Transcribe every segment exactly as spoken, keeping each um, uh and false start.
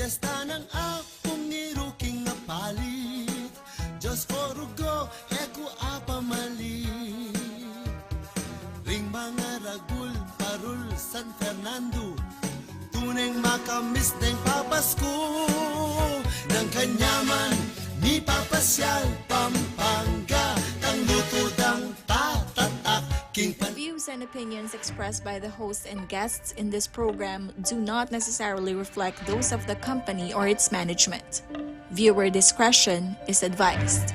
Esta nang apung iru king apalit, Dios ko rugo, e ku apamalit. Ring mangaragul parul San Fernando, tuneng makamis deng papasku. Nang kanyaman mipapasyal Pampanga, tang lutu dang tatatak king pan- Views and opinions expressed by the host and guests in this program do not necessarily reflect those of the company or its management. Viewer discretion is advised.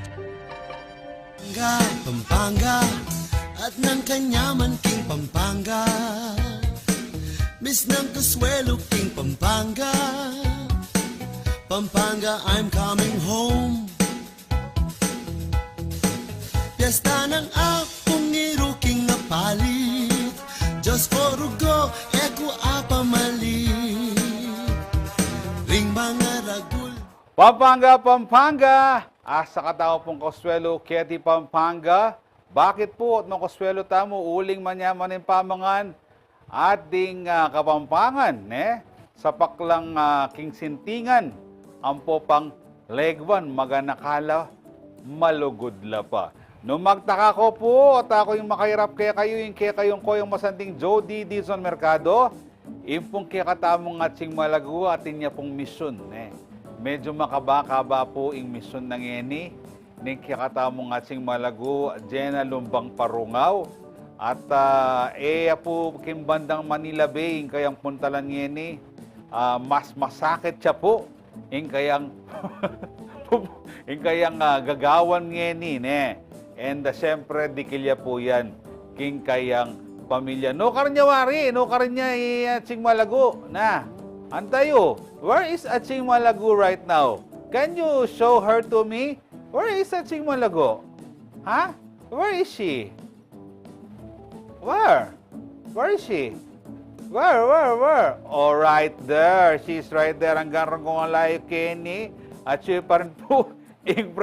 Pampanga, Pampanga, at nang kanyaman king Pampanga. Miss nang kasuelo king Pampanga. Pampanga, I'm coming home. Piyesta nang apung iru king apalit, Dios ko rugo, e ku apamalit. Ring mangaragul. Pampanga, Pampanga! Asa ka tamu pung kasuelo keti Pampanga? Bakit pu at makasuelo tamu uling manyaman ing pamangan at ding, ah, Kapampangan, ne? Sapak lang, ah, king sintingan, ampo pang leguan, maganaka la, malugud la pa. Nung magtaka ko pu, at aku ing makairap kekayu, ing kekayung koyang masanting Jody Dizon Mercado, ing pung kekatamung atsing Malagu, atin ya pung misyun, ne? Medyu makaba-kaba pu ing misyun na ngeni, ning kekatamung atsing Malagu, Jena Lumbang Parungaw. At, ah, e ya pu king bandang Manila Bay, ing kayang puntalan ngeni, ah, mas masakit ya pu ing kayang, ing kayang, ah, gagawan ngeni, ne? And, ah, siyempre, dikil ya pu yan king kayang pamilya. Nukarin ya wari, nukarin ya i Atsing Malagu, na? Antayu, where is Atsing Malagu right now? Can you show her to me? Where is Atsing Malagu? Ha? Where is she? Where? Where is she? Where, where, where? Oh, right there. She's right there. Anggang rungkung ang layu keni. At siya pa rin po ing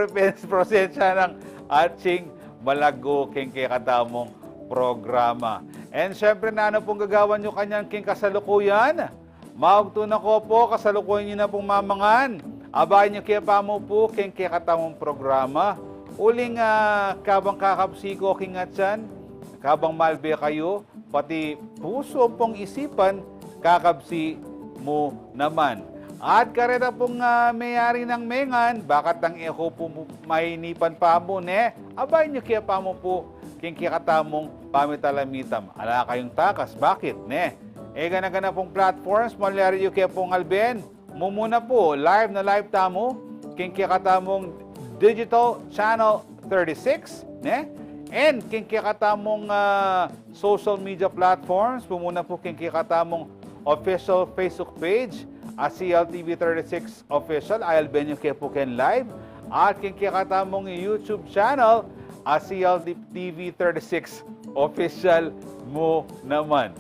presensya ng Atsing Malagu king kekatamung programa. And syempre, nanu pung gagawan yu kanyan king kasalukuyan? Maugtu na ko pu, kasalukuyan yu na pung mamangan. Abayan yu ke pa mu pu king kekatamung programa. Uling, ah, kabang kakabsi ko king atsan, kabang malbe kayu, pati pusu ampong isipan, kakabsi mu naman. At kareta pung, ah, meyari nang mengan, bakatang e ko pu mu-, mainipan pa mu, ne? Abayan yu ke pa mu pu king kekatamung pamitalamitam. Ala kayung takas, bakit, ne? E gana-gana pung platforms, malyari yu ke pung alben, mumuna pu, live na live tamu king kekatamung digital channel thirty-six, ne? And king kekatamung, ah, social media platforms, mumuna pu king kekatamung official Facebook page, a C L T V thirty-six Official, alben yu ke pu ken live, at king kekatamung YouTube channel, a C L T V thirty-six Official mu naman.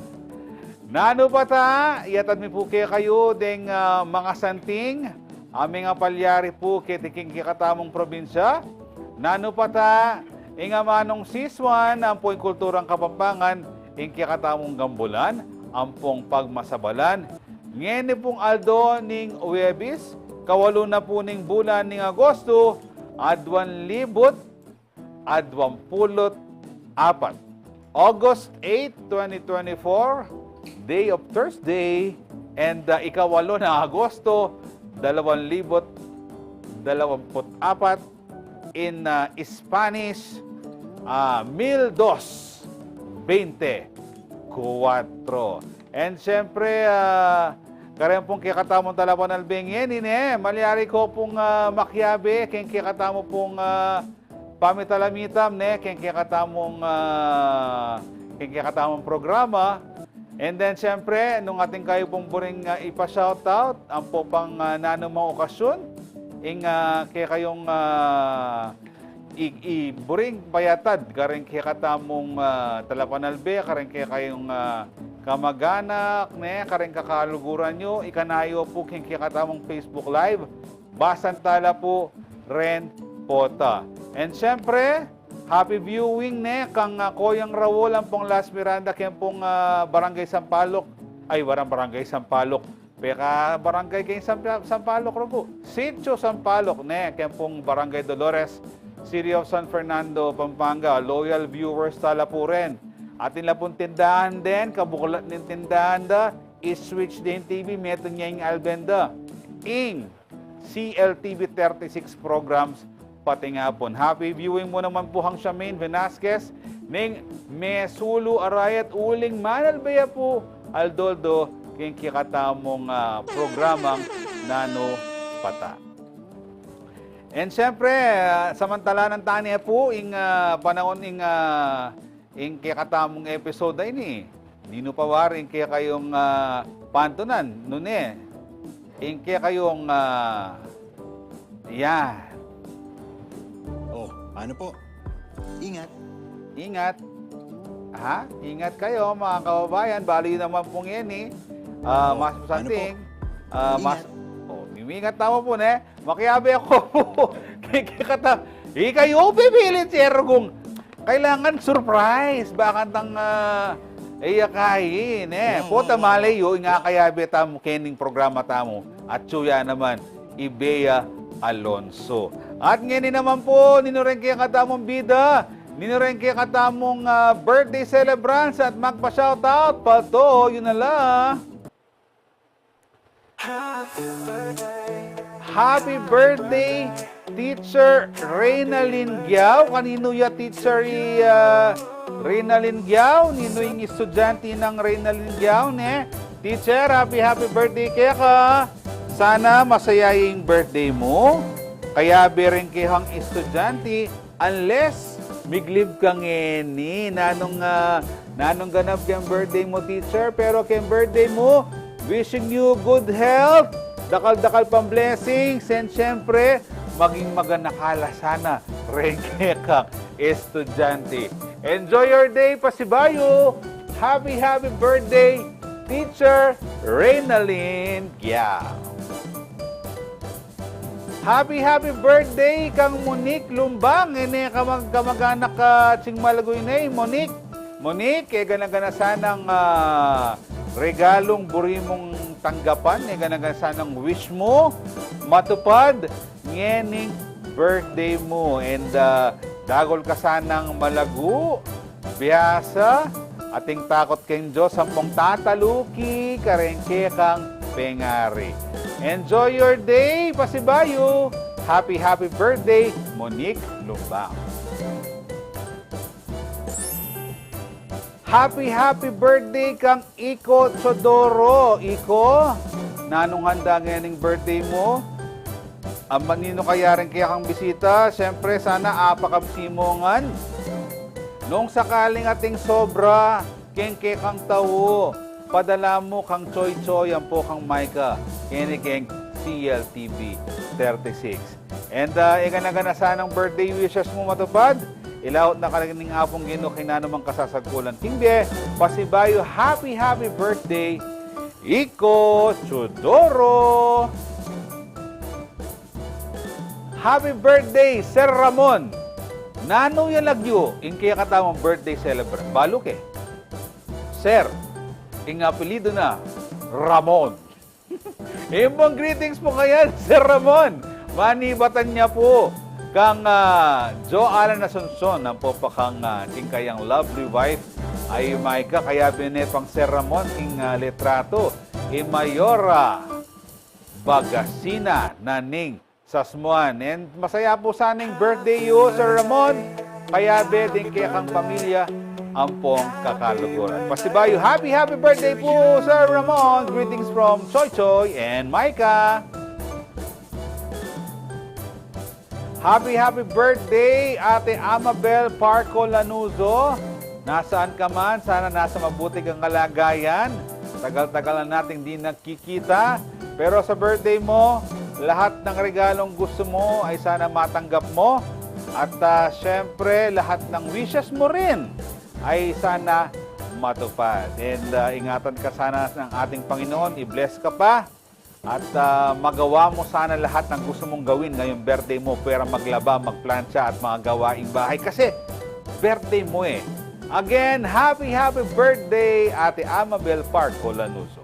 Nanu pa ta, iyatad mi pu kekayu deng, ah, mangasanting a mengapalyari pu keti king kekatamung probinsya. Nanu pa ta, ing amanung sisuan ampo ing kulturang Kapampangan, ing kekatamung gambulan ampong pagmasabalan. Ngeni pung aldo ning Huwebes, kawalu na pu ning bulan ning Agosto, aduang libut aduang pulu't apat. August eight, twenty twenty-four, day of Thursday, and, uh, ikawalu na Agosto, dalawang libut dalawamput apat, in, uh, Spanish, uh, mil dos veinticuatro. And siyempre, ah, kareng pung kekatamung talapanalbe ngeni, ne, malyari ko pung, ah, makiabe keng kekatamu pung, ah, pamitalamitam, ne, keng kekatamung, ah, keng kekatamung programa. And then, siyempre, nung atin kayu pung buring, ah, ipa-shoutout, ampo pang, ah, nanu mang okasyun, ing, ah, kekayung, ah, i, i, buring payatad kareng kekatamung, ah, talapanalbe, kareng kekayung, ah, kamaganak, ne, kareng kakaluguran yu, ikana yu pu keng kekatamung Facebook Live, basan tala pu ren pota. And siyempre, happy viewing, ne, kang, ah, Koyang Raul ampong Las Miranda, keng pung, ah, Barangay Sampaloc, ay, warang Barangay Sampaloc, Peka barangay keng Sampa-, Sampaloc, Rugu. Sitio Sampaloc, ne, keng pung Barangay Dolores, City of San Fernando, Pampanga. Loyal viewers tala pu rin. Atin la pung tindahan den, kabuklat ning tindahan da, i-switch da ing T V, metung ya ing alben da. Ing C L T V thirty-six programs, pati ngapun. Happy viewing mu naman pu kang Charmaine Velasquez, ning Mesulu, Arayat, uling manalbe ya pu, aldo-aldo, keng kekatamung, ah, programang Nanu Pata. And siyempre, ah, samantalanan tane pu ing, ah, panaun ing, ah, ing kekatamung episode a ini. Ninu pa wari ing kekayung, ah, pantunan, nune? Ing kekayung, ah, ya. Oh, ano po? Ingat. Ingat. Ha? Ingat kayo, mga kababayan. Bali naman pung ini. Ah, oh, mas ano masanting. Ah, mas, ingat. Oh, mimingat tama po, ne? Makiabe aku pu. Kekata, ikayu pipilit, Sir Rugong. Kailangan surprise. Bakantang, ah, iya kain, eh. Wow, pota wow, wow, maleyu, inga kayabe tamu, kening programa tamu. At suya naman, i Bea Alonso. At ngeni naman pu, ninu reng kekatamung bida, ninu reng kekatamung, ah, birthday celebrants at magpa-shoutout, palto, yun na la. Happy birthday, Teacher Reynalyn Giao. Kaninu ya, Teacher, i, ah, Reynalyn Giao? Ninu ing estudyante nang Reynalyn Giao, ne? Teacher, happy, happy birthday keka. Sana masaya ing birthday mu. Kayabe rin kekang estudyante. Unless miglib ka ngeni, nanung, ah, nanung ganap keng birthday mu, Teacher, pero keng birthday mu, wishing you good health, dakal-dakal pang blessings, and syempre, maging maganaka la sana reng kekang estudyante. Enjoy your day, pasibayu! Happy, happy birthday, Teacher Reynalyn Giao! Happy, happy birthday kang Monique Lumbang. Ini kamag-, kamag-anak ka, Ching Malaguy ne, Monique. Monique, e gana-gana sanang, ah, regalung buri mung tanggapan, e gana-gana sanang wish mu matupad ngening birthday mu. And, ah, dagul ka sanang malagu, biasa, ating takut keng Dios ampong tataluki kareng kekang pengari. Enjoy your day, pasibayu! Happy, happy birthday, Monique Lumbang. Happy, happy birthday kang Iko Chodoro. Iko, nanung handa ngening birthday mu? Aman ninu kaya reng kekang bisita, siyempre, sana apakabsi mu ngan. Nung sakaling ating sobra keng kekang tau, padala mu kang Choy Choy ampo kang Micah, keni keng C L T V thirty-six. And, ah, e gana-gana sanang birthday wishes mu matupad, ilaut na ka na ning Apung Ginu king nanumang kasasagkulan king bie, pasibayu, happy, happy birthday, Iko Chodoro! Happy birthday, Sir Ramon! Nanu ya lagyu ing kekatamung birthday celebrant? Balu ke? Sir, ing apelyidu na, Ramon. Ing pong greetings pu kaya, Sir Ramon. Manibatan ya pu kang, ah, Jo Alan Asuncion, ampo pa kang, ah, king kayang lovely wife a i Micah, kayabe ne pang Sir Ramon king, ah, litratu, i Mayora Bagasina na ning Sasmuan. And masaya pu sana ing birthday yu, Sir Ramon. Kayabe ding kekang pamilya ampong kakaluguran. Pasibayu, happy, happy birthday pu, Sir Ramon. Greetings from Choy Choy and Micah. Happy, happy birthday, Ate Amabel Parco Lanuzo. Nasaan ka man, sana nasa mabuti kang kalagayan. Tagal-tagal na nating di nagkikita. Pero sa birthday mo, lahat ng regalong gusto mo ay sana matanggap mo. At, ah, syempre, lahat ng wishes mo rin ay sana matupad. And, ah, ingatan ka sana ng ating Panginoon. I-bless ka pa. At, ah, magawa mo sana lahat ng gusto mong gawin ngayong birthday mo, pwera maglaba, magplantsa, at mga gawaing bahay. Kasi birthday mo eh. Again, happy, happy birthday, Ate Amabel Parco Lanuso.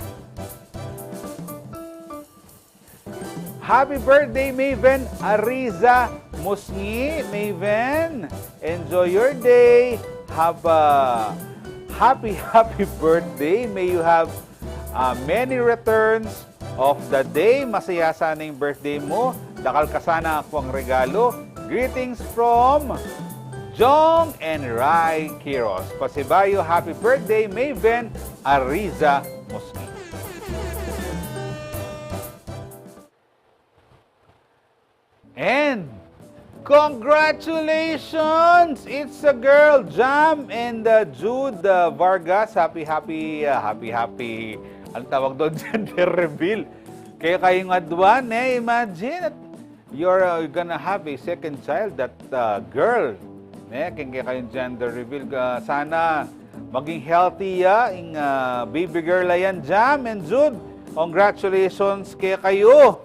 Happy birthday, Maven Ariza Musngi. Maven, enjoy your day. Have a happy, happy birthday. May you have uh, many returns of the day. Masaya sana ing birthday mu. Dakal ka sana akuang regalo. Greetings from Jong and Rai Quiros. Pasibayu, happy birthday, Maven Ariza Musngi. And congratulations! It's a girl, Jam and uh, Jude uh, Vargas. Happy, happy, uh, happy, happy. Ang tawag doon, gender reveal. Kaya kayong adwan, eh, imagine, at you're uh, gonna have a second child, that uh, girl. Ne, keng kaya kayong gender reveal. Uh, sana maging healthy ya, ing uh, baby girl ayan, Jam and Jude. Congratulations kaya kayo.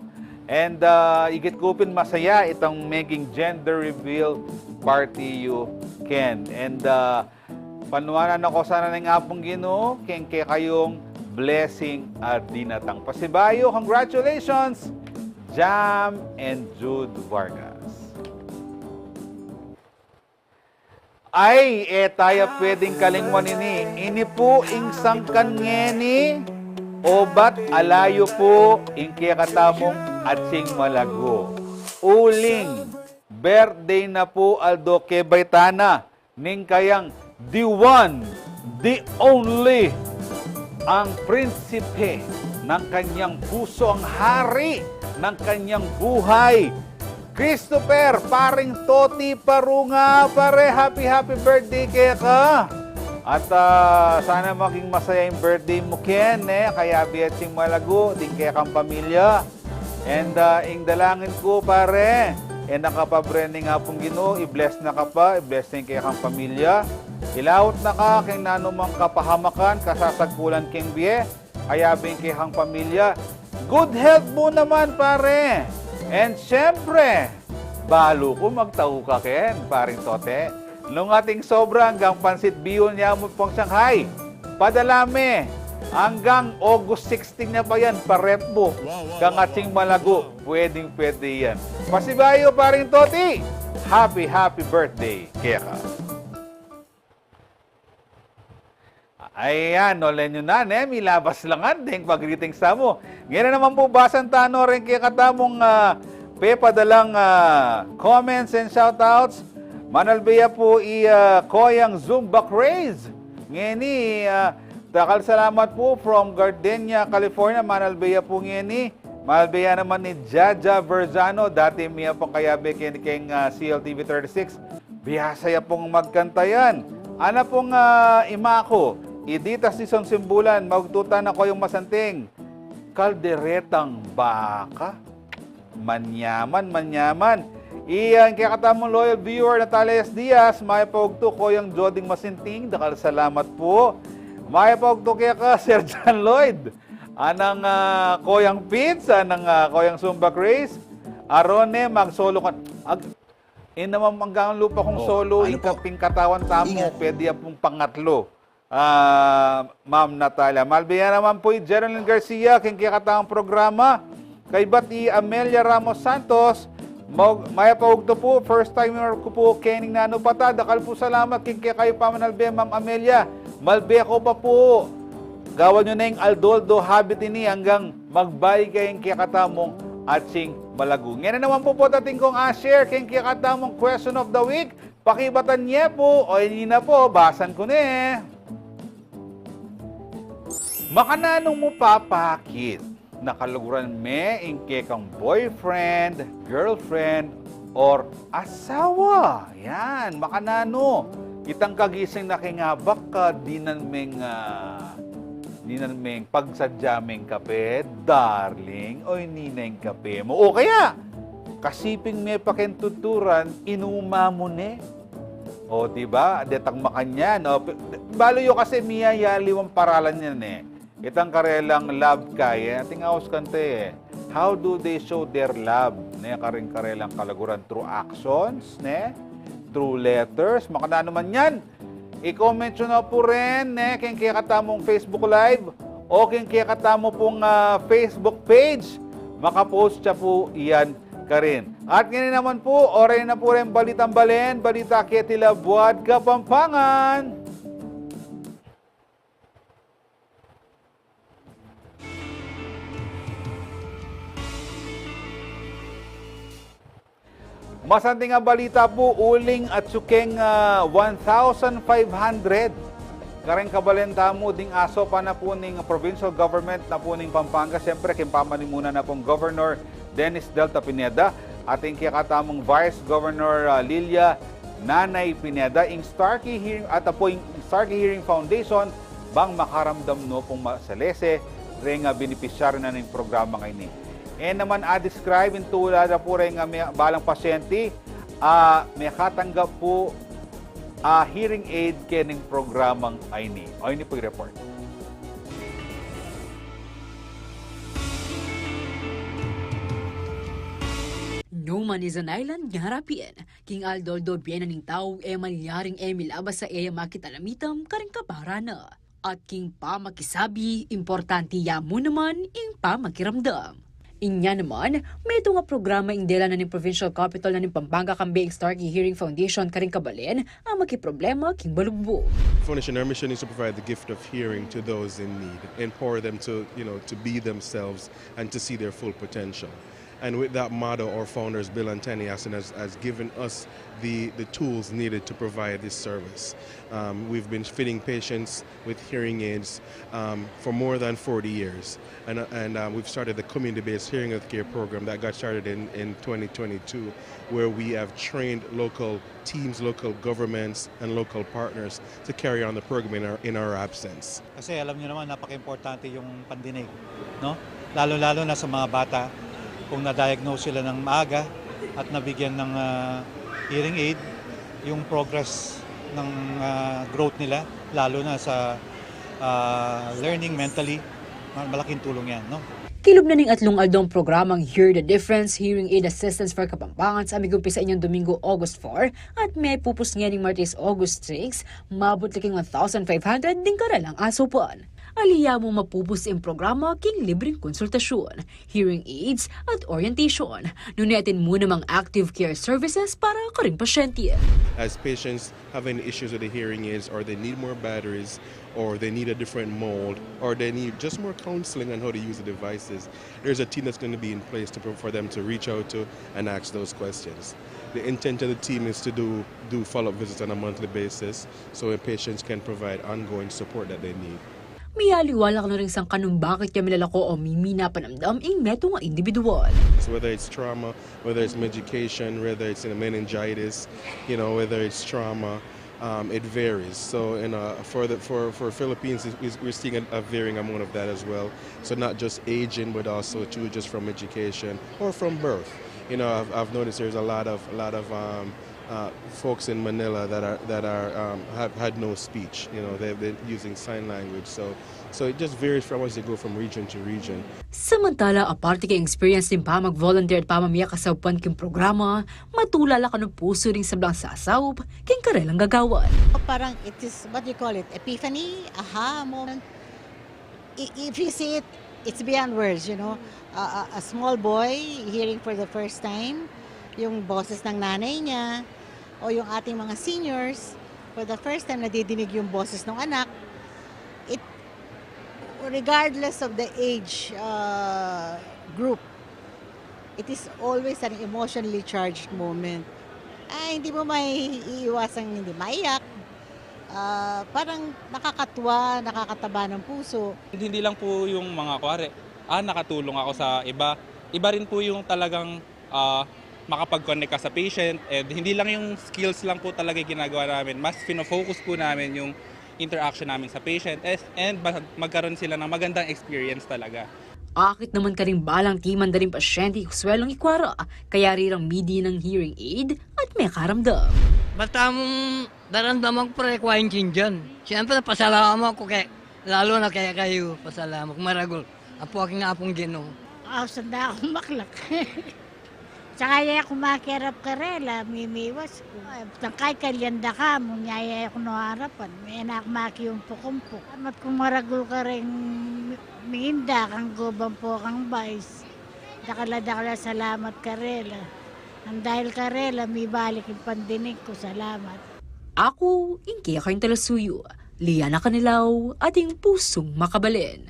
And uh, igit ku pin masaya itang maging gender reveal party yu, Ken. And uh, panuanan na ku sana ning Apung Ginu, keng kekayung blessing a dinatang. Pasibayu, congratulations, Jam and Jude Vargas. Ay, e taya pwedeng kalingwan ini. Ini pu ing sangkan ngeni, obat alayu pu ing kekatamung atsing malagu. Uling, birthday na pu aldo kebay tana ning kayang the one, the only, ang prinsipe ng kanyang puso, ang hari ng kanyang buhay, Christopher, paring Toti Parunga, pare, happy, happy birthday keka. At ah, sana maging masaya ing birthday mu, Ken, eh. Kaya biya sing malagu, ding kekang pamilya. And ah, ing dalangin ku, pare, e na ka pa bre ning Apung Ginu, i-bless na ka pa, i-bless na ing kekang pamilya. Ilaut na ka keng nanumang kapahamakan, kasasagkulan keng bie, kaya bing kekang pamilya. Good health mu naman, pare. And syempre, balu ku magtau ka, Ken, paring Tote. Nung ating sobra anggang pansit bihon ya mu pang Shanghai, padala me anggang August sixteen na pa yan, pa-ref mu. Kang atsing malagu, pwedeng pwede yan. Pasibayu, paring Toti, happy, happy birthday keka. Ayan, ole yu na, ne, milabas la ngan deng pag-greetings tamu. Ngeni naman pu, basan tana reng kekatamung ah, pepadalang ah, comments and shoutouts. Manalbe ya pu i ah, Koyang Zumba Craze. Ngeni, ah, dakal salamat pu from Gardenia, California. Manalbe ya pu ngeni. Manalbe ya naman ni Jaja Verzano, dati mi ya pung kayabe keng, keng ah, C L T V thirty-six. Bihasa ya pung magkanta yan. Ana pung ah, ima ku, i Dita Sison Simbulan, maugtu tana Koyang Masanting. Kalderetang baka. Manyaman, manyaman. Iyan, kekatamung loyal viewer, Natalia S. Diaz, mayap a ugtu, Koyang Joding Masinting, dakal salamat pu. Mayap a ugtu keka, Sir John Lloyd. Anang ah, Koyang Pits, anang ah, Koyang Zumba Craze. Arone, mag-solo ka. Ag, e naman anggang lupa kung solo, ika pin katawan tamu, pwede ya pung pangatlu. Ah, Ma'am Natalia. Manalbe ya naman pu i Jeronel Garcia, keng kekatamung programa. Kaybat i Amelia Ramos Santos, mau-, mayap a ugtu pu, first timer ku pu keni nanu pa ta, dakal pu salamat keng kekayu pamanalbe, Ma'am Amelia. Malbe ko pa pu. Gawan yu na ing aldo-aldo habit ini anggang magbayu keng kekatamung atsing malagu. Ngeni naman pu, pu atin kung a-share keng kekatamung question of the week. Pakibatan ye pu, o ini na pu, basan ku ne. Makananu mu papakit na kaluguran me ing kekang boyfriend, girlfriend, or asawa? Yan, makananu. Itang kagising na keng abak ka, dinan meng, ah, dinan meng pagsadya meng kape, darling, o ini na ing kape mu. O kaya, kasiping me pa keng tuturan, inuma mu ne. O, di ba? Detang makanyan, o. Pe-, balu yu kasi miyayaliwang paralan yan, e. Itang karelang love kaya, ating aus kanta, e. How do they show their love, ne? Karing karelang kaluguran, through actions, ne? Through letters, makananu man yan. I-comment yu na pu rin, ne? Keng kekatamung Facebook Live, o keng kekatamu pung, ah, Facebook page. Makapost ya pu yan karin. At ngeni naman pu, oras na pu reng balitang balen, balita keti la buad Kapampangan. Masanting a balita pu, uling atsu keng, ah, one thousand five hundred kareng kabalen tamu ding asaupan na pu ning provincial government na pu ning Pampanga, siyempre keng pamanimunan na pung Governor Dennis Delta Pineda, at ing kekatamung Vice Governor, ah, Lilia Nanay Pineda, ing Starkey Hearing, at apu ing Starkey Hearing Foundation, bang makaramdam no pung masalese reng, ah, benepisyaryu na ning programang ini. E naman a-describe ing tula da pu reng, ah, me-, balang pasyente, ah, mekatanggap pu a hearing aid kening programang ini. O, ini pu ing report. Nung manisan island nga rapin, king aldo-aldo bie na ning tau e malyaring e milabas a e ya makit a lamitam karing kaparana. At king pamakisabi, importante ya mu naman ing pamakiramdam. Inya naman, metung a programa ing dela na ning Provincial Capitol na ning Pampanga kambe ing Starkey Hearing Foundation karing kabalen a makiproblema king balugbug. Foundation, our mission is to provide the gift of hearing to those in need, empower them to, you know, to be themselves and to see their full potential. And with that motto, our founders, Bill and Tani Aston, has, has given us the, the tools needed to provide this service. Um, we've been fitting patients with hearing aids, um, for more than forty years. And, uh, and, uh, we've started the community-based hearing healthcare program that got started in, in twenty twenty-two, where we have trained local teams, local governments, and local partners to carry on the program in our, in our absence. Kasi alam niyo naman, napaka-importante yung pandinig, no? Lalo-lalo na sa mga bata, kung na-diagnose sila ng maaga at nabigyan ng, ah, hearing aid, yung progress ng, ah, growth nila, lalo na sa, ah, learning mentally, ma-, malaking tulong yan, no? Kilub na ning atlung aldong programang Hear the Difference Hearing Aid Assistance for Kapampangans a migumpisa inyang Domingo, August four, at mepupus ngening Martes, August six, mabut la king one thousand five hundred ding karelang asaupan. Ali ya mu mapupus ing programa king libreng konsultasyun, hearing aids, at orientation. Nune atin mu namang active care services para karing pasyente. As patients have any issues with the hearing aids or they need more batteries or they need a different mold or they need just more counseling on how to use the devices, there's a team that's gonna be in place to, for them to reach out to and ask those questions. The intent of the team is to do, do follow-up visits on a monthly basis so patients can provide ongoing support that they need. Mialiwa la kanu ring sangkan nung bakit ya milalako o mimina panamdam ing metung a individual. So whether it's trauma, whether it's medication, whether it's, you know, meningitis, you know, whether it's trauma, um, it varies. So, in, uh, for the, for, for Philippines, is, is, we're seeing a, a varying amount of that as well. So not just aging, but also too just from education or from birth. You know, I've, I've noticed there's a lot of, a lot of, um, uh, folks in Manila that are, that are, um, have had no speech. You know, they've been using sign language. So, so it just varies from as you go from region to region. Samantala, aparte king experience ning pamag-volunteer at pamamie kasaupan king programa, matula la kanu pusu ring sablang sasaup king karelang gagawan. Parang it is, what do you call it, epiphany? Aha moment. I-, if you see it, it's beyond words, you know. A, a, a small boy hearing for the first time yung boses ng nanay niya o yung ating mga seniors, for the first time nadidinig yung boses ng anak. It, regardless of the age, uh, group, it is always an emotionally charged moment. Ah, hindi mo maiiwasang hindi maiyak. Ah, parang nakakatuwa, nakakataba ng puso. Hindi lang po yung mga, kuwari, ah, nakatulong ako sa iba. Iba rin po yung talagang, ah, makapag-connect ka sa patient. And hindi lang yung skills lang po talaga yung ginagawa namin. Mas fino-focus po namin yung interaction namin sa patient. And, and ba-, magkaroon sila ng magandang experience talaga. Akit naman karing balang timan da ring pasyente ing swelang ikwa ra, kayari rang midi nang hearing aid at mekaramdam. Basta mung daramdaman ku, pre, ku aintindian. Siyempre, pasalamat ku ke, lalo na kekayu, pasalamat ku, maragul. Apu king Apung Ginu. Ausan da kung maklak. Saka ya ku makiarap karela, mimiwas ku. Ay, tangkay kalyan da ka mu, nya ya ku no arapan. Mena ku makiumpuk-umpuk. Amat ku maragul kareng minda, kang goban po kang bais. Dakal a dakal a salamat karela. Nang dahil karela, mibalik ing pandinig ku. Salamat. Aku ing kekayung talasuyu, Liana Canilaw, ating pusung makabalen.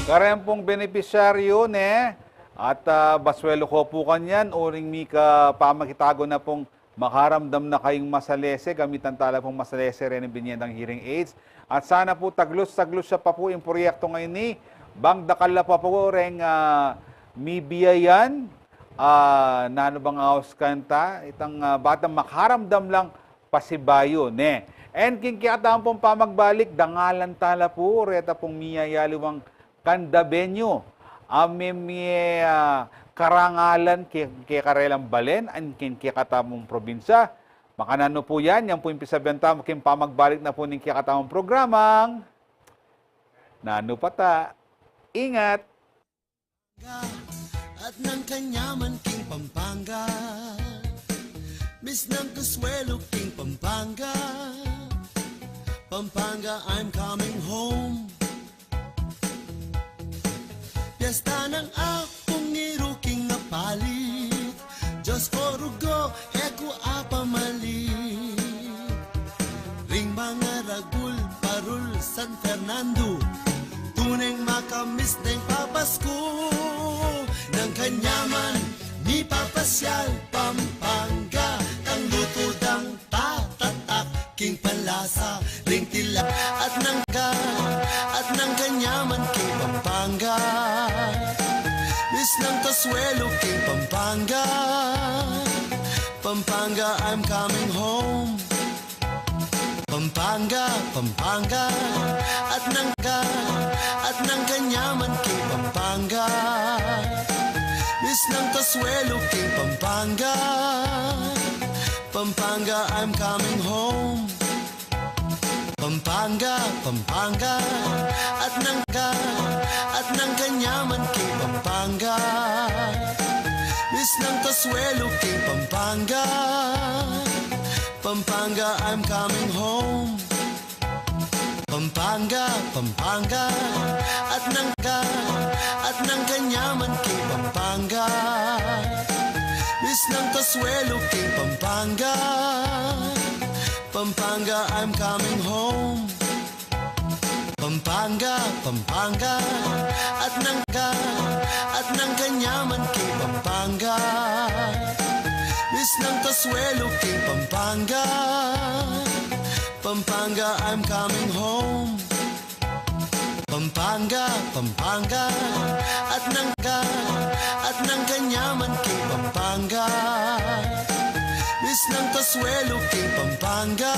Kareng pung benepisyaryu, ne, at, ah, basuelo ko pu kanyan, uling mika pamakitago na pung makaramdam na kayung masalese, gamitan tala pung masalese reng binie dang hearing aids. At sana pu taglus-taglus ya pa pu ing proyektu ngeni, bang dakal la pa pu reng, ah, mibiayan, ah, nanu bang aus kanta, itang, ah, batang makaramdam lang pasibayu, ne. And king kekatamung pung pamagbalik, dangalan tala pu reta pung miyayaliwang kandabenyu a mimie, ah, karangalan ke, ke karelang balen, and king kekatamung probinsya. Makananu pu yan, yan pu ing pisabian tamu king pamagbalik na pu ning kekatamung programang Nanu Pata. Ingat! At nang kanyaman king Pampanga, Miss nang Consuelo king Pampanga, Pampanga, I'm coming home. Piyesta nang Apung Iru king Apalit, Diyos ko, rugo, e ku apamalit. Ring mangaragul parul San Fernando, tuneng makamiss deng papasku. Nang kanyaman mipapasyal Pampanga, tang lutu dang tatatak king panlasa ring tila. At nang ka, at nang kanyaman king Pampanga, Miss nang Consuelo king Pampanga, Pampanga, I'm coming home. Pampanga, Pampanga, at nang ka, at nang kanyaman king Pampanga, Miss nang Consuelo king Pampanga, Pampanga, I'm coming home. Pampanga, Pampanga, at nang ka, at nang kanyaman king Pampanga, Miss nang Consuelo king Pampanga, Pampanga, I'm coming home. Pampanga, Pampanga, at nang ka, at nang kanyaman king Pampanga, Miss nang Consuelo king Pampanga, Pampanga, I'm coming home. Pampanga, Pampanga, at nang ka, at nang kanyaman king Pampanga, Miss nang Consuelo king Pampanga, Pampanga, I'm coming home. Pampanga, Pampanga, at nang ka, at nang kanyaman king Pampanga, Miss nang Consuelo king Pampanga,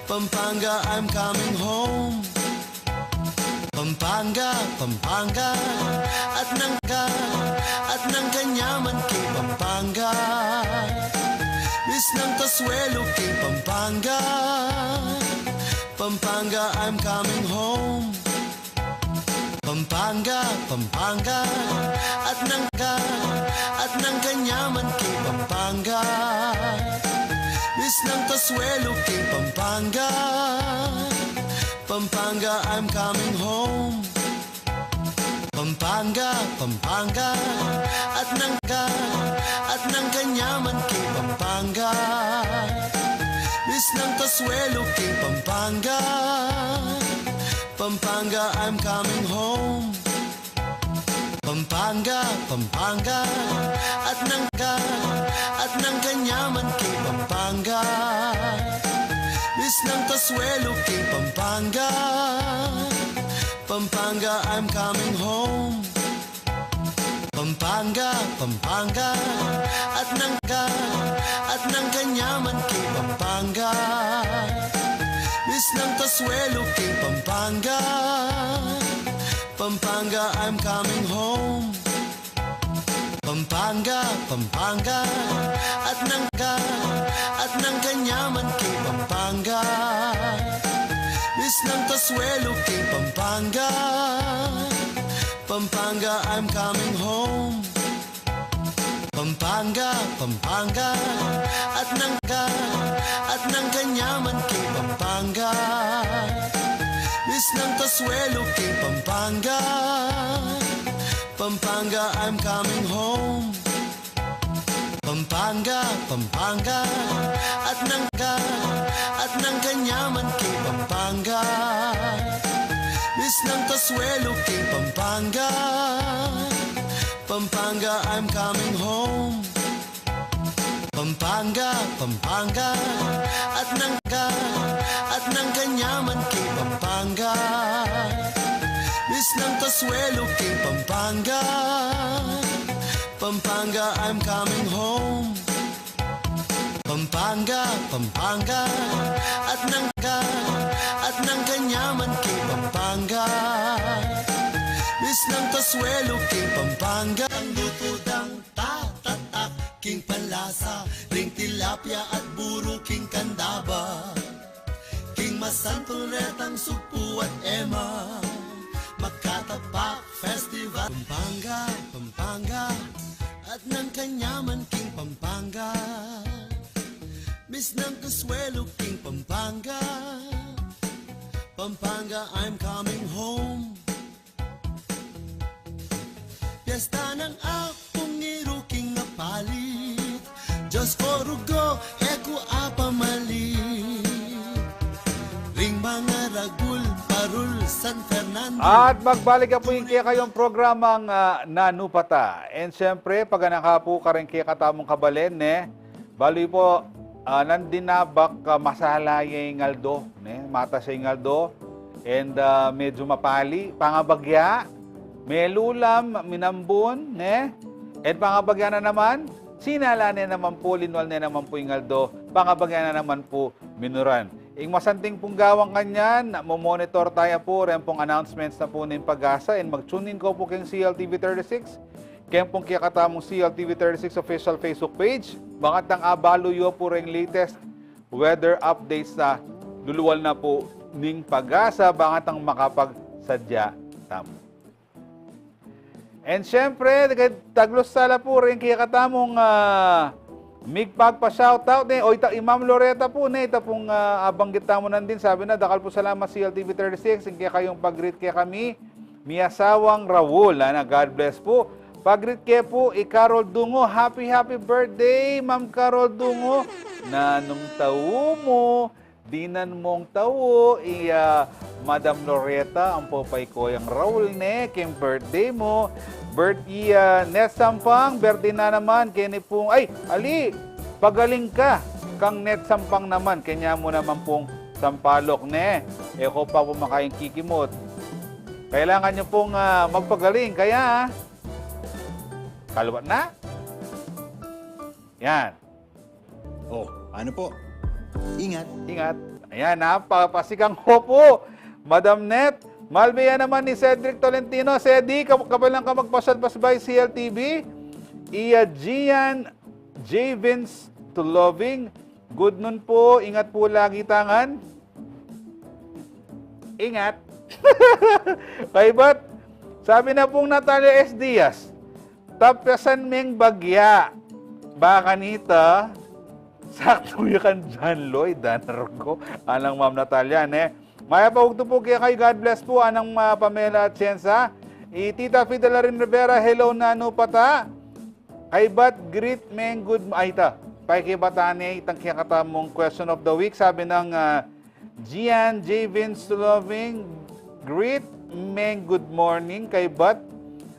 Pampanga, I'm coming home. Pampanga, Pampanga, at nang ka, at nang kanyaman king Pampanga, Miss nang Consuelo king Pampanga, Pampanga, I'm coming home. Pampanga, Pampanga, at nang ka, at nang kanyaman king Pampanga, Miss nang Consuelo king Pampanga, Pampanga, I'm coming home. Pampanga, Pampanga, at nang ka, at nang kanyaman king Pampanga, Miss nang Consuelo king Pampanga, Pampanga, I'm coming home. Pampanga, Pampanga, at nang ka, at nang kanyaman king Pampanga, Miss nang Consuelo king Pampanga, Pampanga, I'm coming home. Pampanga, Pampanga, at nang ka, at nang kanyaman king Pampanga, Miss nang Consuelo king Pampanga, Pampanga, I'm coming home. Pampanga, Pampanga, at nang ka, at nang kanyaman king Pampanga, Miss nang Consuelo king Pampanga, Pampanga, I'm coming home. Pampanga, Pampanga, at nang ka, at nang kanyaman king Pampanga, Miss Nang kasuelo king Pampanga, Pampanga, I'm coming home. Pampanga, Pampanga, at nang ka, at nang kanyaman king Pampanga. Miss nang kasuelo king Pampanga, Pampanga, I'm coming home. Pampanga, Pampanga, at nang ka, at nang kanyaman king Pampanga. Miss nang kasuelo king Pampanga, Pampanga, I'm coming home. Pampanga, Pampanga, at nang ka, at nang kanyaman king Pampanga. Miss nang kasuelo king Pampanga. Ang luto dang tatatak king panlasa, ring tilapia at buro king kandaba, king masantul retang sugpu at ema, Makatapak Festival. Pampanga, Pampanga, at nang kanyaman king Pampanga. Miss nang kasuelo king Pampanga, Pampanga, I'm coming home. Piyesta nang Apung Ngiru king Apalit, Diyos ko rugo, e ku apamalit. Ring mangaragul, parul, San Fernando. At magbalik ya pu ing kekayung programang, ah, Nanu Pata. And siyempre, paganaka pu karing kekatamung kabalen, ne? Balu yu pu, ah, nandin na baka masala ya ing aldo, ne? Matas ya ing aldo, and, ah, medyu mapali, pangabagya, melulam, minambun, ne? And pangabagya na naman, sinala ne naman pu, linwal ne naman pu ing aldo, pangabagya na naman pu, minuran. Ing masanting pung gawan kanyan, mo-monitor taya pu reng pung announcements na pu ning PAGASA, and mag-tune in ko pu keng C L T V thirty-six, keng pung kekatamung C L T V thirty-six official Facebook page, bang at nang abalu yu pu reng latest weather updates na luluwal na pu ning PAGASA, bang at nang makapagsadya tamu. And siyempre, taglus sala pu reng kekatamung, ah, migpagpa-shoutout, ne, o ita, i Ma'am Loreta pu, ne, ita pung, ah, abanggit tamu nandin, sabi na, dakal pu salamat C L T V thirty-six, ing kekayung pag-greet kekami, mi asawang Raul, ana, God bless pu. Pag-greet ke pu, i Carol Dungo, happy, happy birthday, Ma'am Carol Dungo. Nanung tau mu, dinan mung tau, i, ah, Madam Loreta, ampo pa i Koyang Raul, ne, keng birthday mu. Birth-, i, ah, Net Sampang, birthday na naman, keni pung, ay, ali, pagaling ka, kang Net Sampang naman, kenya mu naman pung sampalok, ne. E ko pa pu makaing kikimut. Kailangan yu pung, ah, magpagaling, kaya, ah, kaluwat na. Yan. O, ano po? Ingat. Ingat. Ayan, ha, pa-, pasigang ko pu, Madam Net. Malbe ya naman ni Cedric Tolentino. Cedi, kap-, kapalan ka magpasyal pa sa bay C L T V. Iya Gian J Vince Tuloving. Good noon pu. Ingat pu lagi tangan. Ingat. Kaybat, sabi na pung Natalia S Diaz, tapasan meng bagya. Baka nita, saktu ya kang John Lloyd, danar ko. Anang Ma'am Natalia, ne? Mayap a ugtu pu kekayu, God bless pu, anang, ah, Pamela Atienza. I Tita Fidelarin Rivera, hello, Nanu Pata. Kaybat, greet meng good, ay, ita. Pakibatan ne itang kekatamung question of the week. Sabi nang, ah, Gian J Vince Loving, greet meng good morning, kaybat,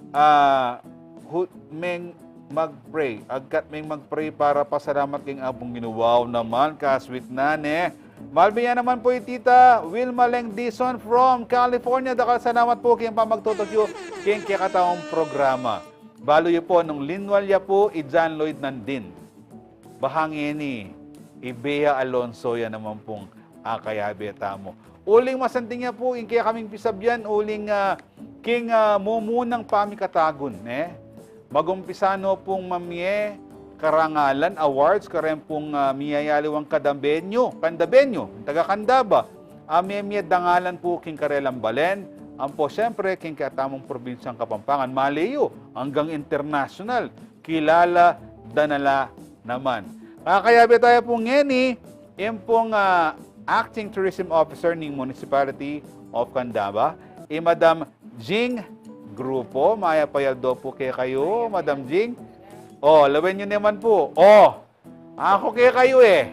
ah, hu-, meng mag-pray. Agkat meng mag-pray para pasalamat king Apung Ginu. Wow naman, ka-sweet na, ne? Malbe ya naman pu i Tita Wilma Leng Dizon from California. Dakal salamat pu king pamagtutukyuk king kekataung programa. Balu yu pu, nung linwal ya pu i John Lloyd nandin, bahang ini, i Bea Alonso ya naman pung akayabe tamu. Uling masanting ya pu ing kekaming pisabyan, uling, ah, king, ah, mumunang pamikatagun, ne? Magumpisa no pung mamie karangalan, awards, kareng pung, ah, miyayaliwang Candaveño, Candaveño, taga Candaba. A memie dangalan pu king karelang balen, ampo siyempre king kekatamung probinsyang Kapampangan, male yu, anggang internasyonal, kilala da na la naman. Kakayabe taya pu ngeni, ing pung, ah, Acting Tourism Officer ning Municipality of Candaba, i Madam Jing Grupo. Mayap a aldo pu kekayu, Madam Jing. O, lawen yu naman pu. O, aku kekayu e.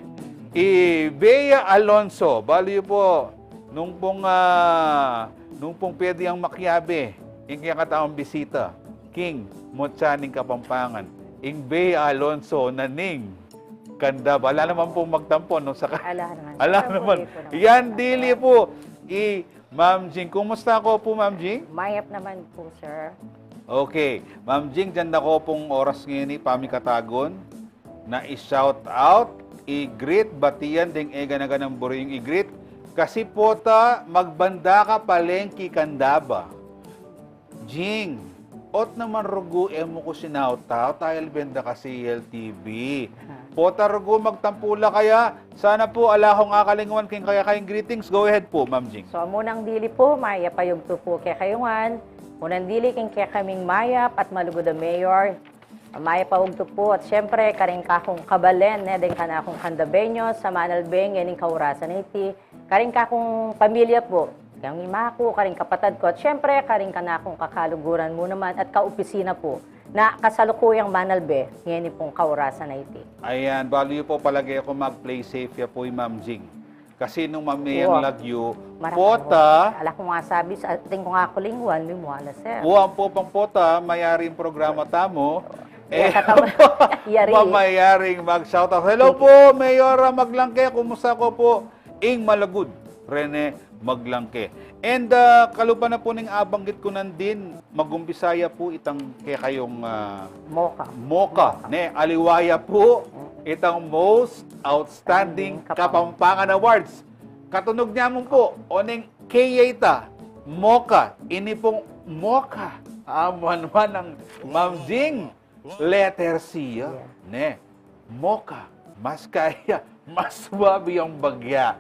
I Bea Alonso, balu yu pu, nung pung, ah, nung pung pwede yang makiabe ing kekataung bisita king mutya ning Kapampangan, ing Bea Alonso na ning Candaba. Ala naman pung magtampo, no? Saka, ala naman. Ala naman. Yan, dili pu. I Ma'am Jing. Kumusta ko pu, Ma'am Jing? Mayap naman pu, sir. Okay. Ma'am Jing, dinan da ko pung oras ngeni, pamikatagun, na i-shout out, i-greet, batian deng e gana-ganang buri ing i-greet. Kasi pota, magbanda ka palengki Candaba. Jing, ot naman rugu e mu ku sinautat, ta e benda ka C L T V. Pota rugu, magtampu la kaya. Sana pu ala kung akalingwan king kekayung greetings. Go ahead pu, Ma'am Jing. So, munang dili pu, mayap a yugto pu kekayu ngan. Munang dili king kekaming mayap at malugud a mayor. Mayap a yugto pu at siyempre, karing kakung kabalen, ne, deng kanakung Candabeños, a manalbe ngening kaurasan a iti. Karing kakung pamilya pu, keng ima ku, karing kapatad ku, at siyempre, karing kanakung kakaluguran mu naman at kaopisina pu, na kasalukuyang manalbe ngeni pung kaurasan a iti. Ayan, balu yu pu, palage ku mag-play safe ya pu i Ma'am Jing. Kasi nung mameyang lagyu, pota. Ala kung masabi, sa atin kung aku lingwan, mimwala, sir. Wa pu pang pota, mayaring programa tamu. Iya, eh, katamu. Yari. Mamayaring mag-shoutout. Hello pu, Mayor, ah, Maglangke, kumusta ko pu? Ing malugud, Rene Maglangke. And, ah, kalupa na pu ning abanggit ku nandin, magumpisa ya pu itang kekayung, ah, MOCA. MOCA, ne, aliwa ya pu itang Most Outstanding Kapampangan Awards. Katunug ne mu pu, oneng K ya ita, MOCA, ini pung MOCA. Amuan-muan nang Ma'am Jing, letter C ya, ne. MOCA, mas kaya, mas suwabe yang bagya.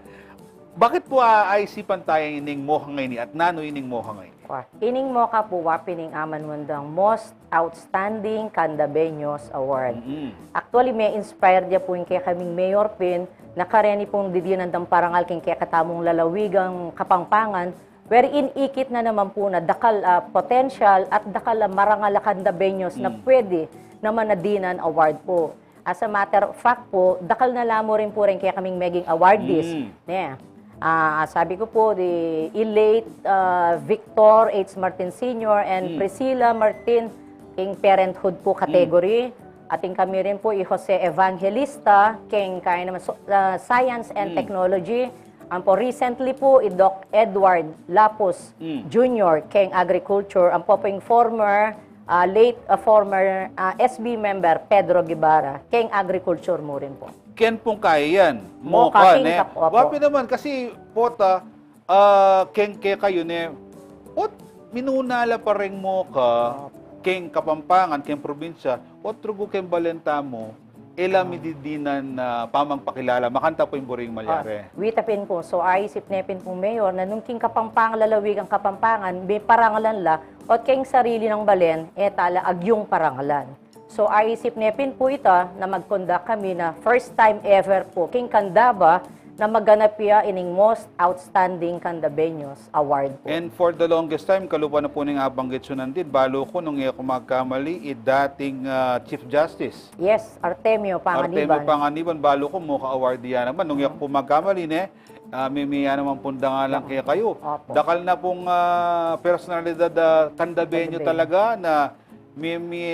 Bakit pu, ah, aisipan taya ining MOCA ngeni at nanu ining MOCA ngeni? Wa, ining MOCA pu, wa pin ing amanuan dang Most Outstanding Candabeños Award. Mm-mm. Actually, me-inspire ya pu ing kekaming mayor pin, na kareni pung didinan dang parangal king kekatamung lalawigang Kapampangan, wherein ikit na naman pu na dakal, ah, potential at dakal, ah, marangal a Candabeños na pwede naman na dinan award pu. As a matter of fact pu, dakal na la mu rin pu ring kekaming meging awardees. Mm. Ne. Ah, sabi ku pu, di, i late, ah, Victor H Martin Senior and Priscilla Martin, king parenthood pu category. Atin kami rin pu i Jose Evangelista, king kaya naman so-, ah, science and technology. Ampo recently pu, i Doc Edward Lapus Junior, king agriculture. Ampo pu ing former, ah, late, ah, former, ah, S B member Pedro Guevara, king agriculture mu rin pu. Ken pung kaya yan, MOCA, ne? Wa pin naman, kasi pota, ah, ken kekayu ne, ot minuna la pa reng MOCA, ken Kapampangan, ken probinsya, ot rugu ken balen tamu, e la mi didinan, ah, pamagpakilala, makanita pu ing buri ing malyari. Wita pin pu, so aisip ne pin pung mayor, na nung king Kapampangan, lalawigang Kapampangan, meparangalan la, ot king sarili nang balen, e tala agyung parangalan. So, aisip ne pin pu ita na mag-conduct kami na first time ever pu king Candaba na maganap ya ining Most Outstanding Candabeños Award pu. And for the longest time, kalupa na pu ning abanggit yu nandin, balu ku nung e ku magkamali, i dating, ah, Chief Justice. Yes, Artemio Panganiban. Artemio Panganiban, balu ku MOCA award ya naman. Nung e ku pu magkamali, ne, ah, mimi ya naman pung dangalan kekayu. Opo. Dakal na pung, ah, personalidad, ah, Candabeño talaga na mi, mi,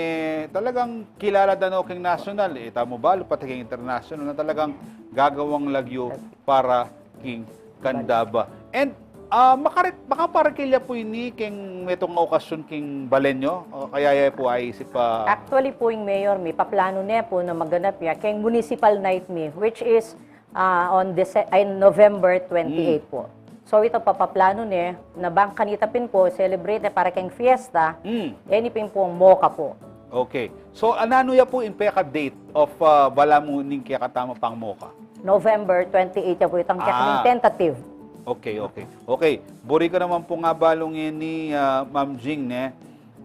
talagang kilala da no king nasyonal, e, tamu balu pati king internasyonal na talagang gagawang lagyu para king Candaba. And, ah, makari-, makaparikil ya pu ini king metung a okasyon king balen yu? O kaya ya pu aisip pa? Actually pu, ing mayor mi, paplanu ne pu na maganap ya king municipal night mi, which is ah, on Dece-, ay, November twenty-eight pu. So, ita papaplanu ne, na bang kanita pin pu, celebrate ne para keng fiesta, ini pin pu ing MOCA pu. Okay. So, nanu ya pu ing peka date of, ah, balamu ning kekatamung pang-MOCA? November twenty-eight ya pu itang kekang tentative. Okay, okay. Okay. Buri ku naman pung abalu ngeni, ah, Ma'am Jing, ne?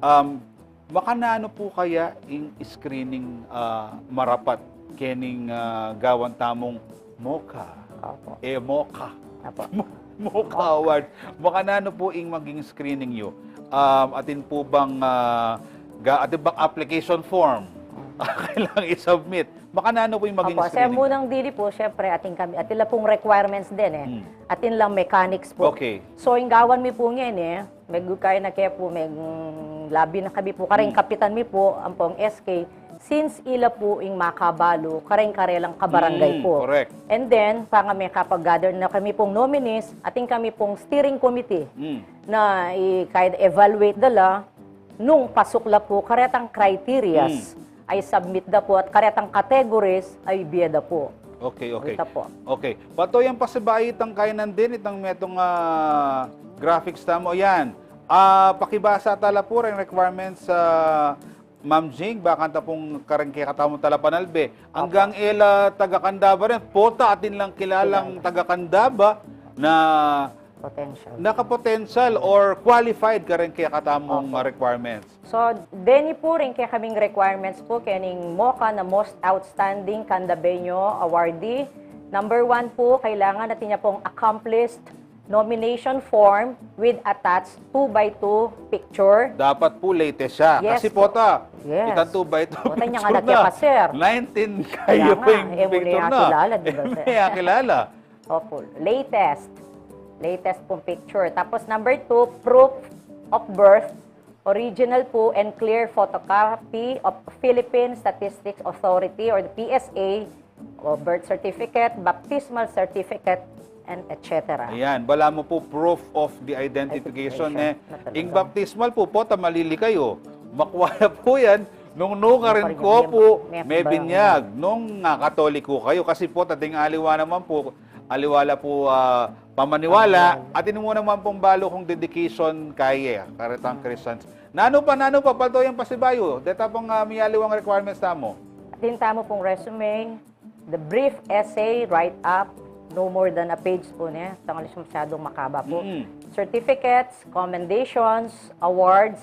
Um, Makananu pu kaya ing screening, ah, marapat kening, ah, gawan tamung MOCA? Opo. E, MOCA. Opo. Mo-, MOCA Award. Makananu pu ing maging screening yu? Um, atin pu bang, ah, ga-, atin bang application form? Mm. Kailangan i-submit. Makananu pu ing maging screening? Opo, sir, munang dili pu, syempre, atin kami, atin la pung requirements din, e. Mm. Atin lang mechanics pu. Okay. So, ing gawan mi pu ngeni, e, Megu kaya na kaya pu, meg-, labi na kami pu, kareng kapitan mi pu, ampong S K, since ila pu ing makabalu, kareng karelang kabarangay pu. Mm, correct. And then, panga mekapag-gather na kami pung nominees, atin kami pung steering committee Mm. na i-, kahit evaluate da la, nung pasuk la pu karetang criterias, Mm. ay submit da pu at karetang categories ay bie da pu. Okay, okay. Ita pu. Okay. Patuyan pasibayu itang kainan din, itang metung, ah, graphics tamu. Ayan. Ah, pakibasa tala pu reng requirements, ah, Ma'am Jing, baka ta pung kareng kekatamung talapanalbe. Opo. Anggang e la taga-Candaba rin, pota atin lang kilalang Kilala. taga-Candaba na Potential. nakapotential or qualified kareng kekatamung, Opo. ah, requirements. So, deni pu rin kekaming requirements pu kening MOCA na Most Outstanding Candabeño Awardee. Number one pu, kailangan atin ya pung accomplished nomination form with attached two by two picture. Dapat pu latest siya. Yes Kasi pu. pota, Yes. itang two by two Pota niya nga picture na. nagkakasir. Nineteen Kaya kayo nga, pu yung e, muli picture na na. kilala, di ba, sir? E, kilala. Opo, latest. Latest pung picture. Tapos number two, proof of birth, original pu and clear photocopy of Philippine Statistics Authority or the P S A, o birth certificate, baptismal certificate, and et cetera. Ayan, balamu pu proof of the identification, Identification. eh. Na talaga. Ing baptismal pu, pota malili kayu. Makua na pu yan, nung nu karin Nung ko karin pu, yan, may may binyag. binyag. Nung, ah, Katoliko kayu, kasi pota ding aliwa naman pu, aliwa la pu, ah, pamaniwala, Pamaniwala. at ini mu naman pung balu kung dedication kaya, karetang Mm. Christians. Nanu pa, nanu pa, paldo yang pasibayu, deta pung, ah, miyaliwang requirements tamu. Atin tamu pung resume, the brief essay write-up, no more than a page pu, ne? Tangali siya masyadong makaba pu. Mm. Certificates, commendations, awards,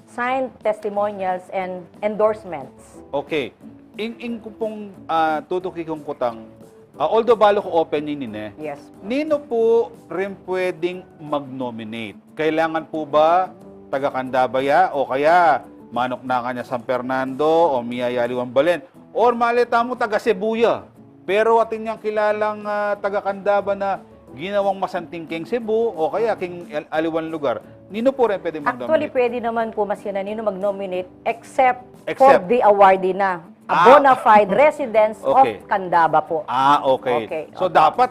signed testimonials, and endorsements. Okay. Ing, ing ku pung, ah, tutuki kung kutang, ah, although balu ku open ini, ne? Yes. Ninu pu rin pwedeng mag-nominate? Kailangan pu ba taga-Candaba ya? O kaya manuknakan ya San Fernando o miyayaliwang balen? Or malita mu taga-Cebu ya? Pero atin yang kilalang, ah, taga-Candaba na ginawang masanting keng Cebu o kaya keng al-, aliwang lugar. Ninu pu rin pwede mag-nominate? Actually, pwede naman pu, Mas, yan, ninu mag-nominate except for Except. the awardee na a Ah. bona fide residents of Okay. Candaba pu. Ah, okay. Okay, So, opo. dapat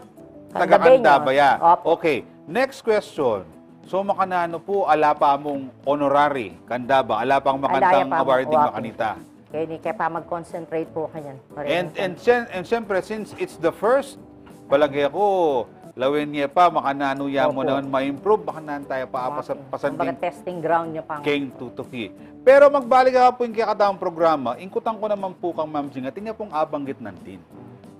Candabeño. taga-Candaba ya. Opo. Okay. Next question. So, makananu pu, ala pa mung honorary Candaba, ala pang Ala ya makantang pa mung awarding oapu. makanita. Kaya ini kaya pa mag-concentrate pu kanyan. And, Maraming and, sien-, and siyempre, since it's the first, palage ku, lawen ye pa, makananu ya mu Opo. naman ma-improve, baka nan taya pa Opo. apasa-, pasan Kumbaga, din testing ground niya pa. keng tutuki. Pero magbalik ka pu ing kekatamung programa, ing kutang ku naman pu kang Ma'am Jing, atin ya pung abanggit nandin.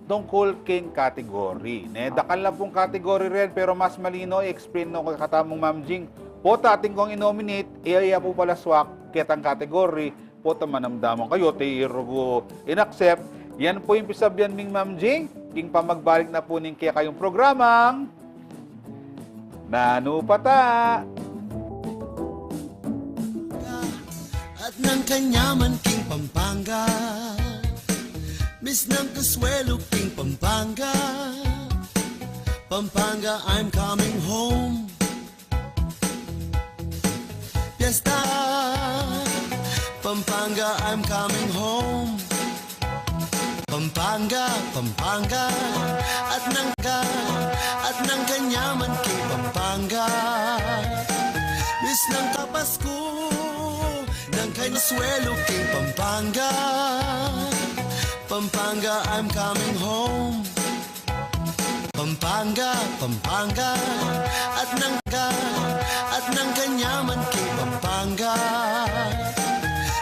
Tungkul keng category, ne? Dakal na pung category rin, pero mas malino, i-explain no kekatamung Ma'am Jing. Pota atin kung i-nominate, iya, iya pu pala swak, ketang category, pota manamdaman kayu, te irugu in-accept. Yan pu ing pisabian ming Ma'am Jing, king pamagbalik na pu ning kekayung programang Nanu pa ta? At nang kanyaman king Pampanga, miss nang kasuelo king Pampanga. Pampanga, I'm coming home. Fiesta, Pampanga, I'm coming home. Pampanga, Pampanga, at nang ka, at nang kanyaman king Pampanga. Miss nang kapasku, nang kasuelo king Pampanga. Pampanga, I'm coming home. Pampanga, Pampanga, at nang ka, at nang kanyaman king Pampanga.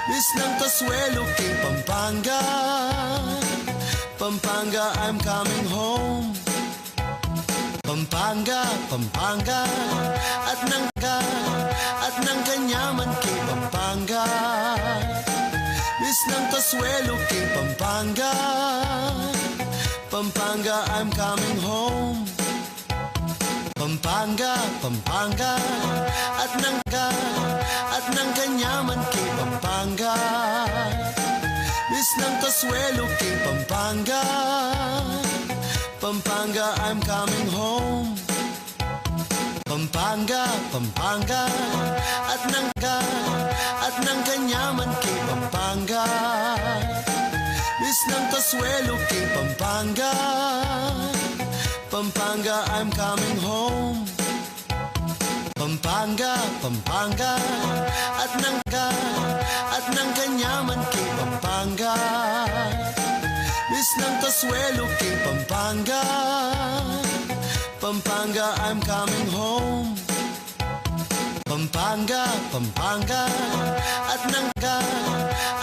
Miss nang kasuelo king Pampanga. Pampanga, I'm coming home. Pampanga, Pampanga, at nang ka, at nang kanyaman king Pampanga. Miss nang kasuelo king Pampanga. Pampanga. Pampanga, I'm coming home. Pampanga, Pampanga, at nang ka, at nang kanyaman king Pampanga. Miss nang kasuelo king Pampanga. Pampanga, I'm coming home. Pampanga, Pampanga, at nang ka, at nang kanyaman king Pampanga. Miss nang kasuelo king Pampanga. Pampanga, I'm coming home. Pampanga, Pampanga, at nang ka, at nang kanyaman king Pampanga. Miss nang kasuelo king Pampanga. Pampanga, I'm coming home. Pampanga, Pampanga, at nang ka,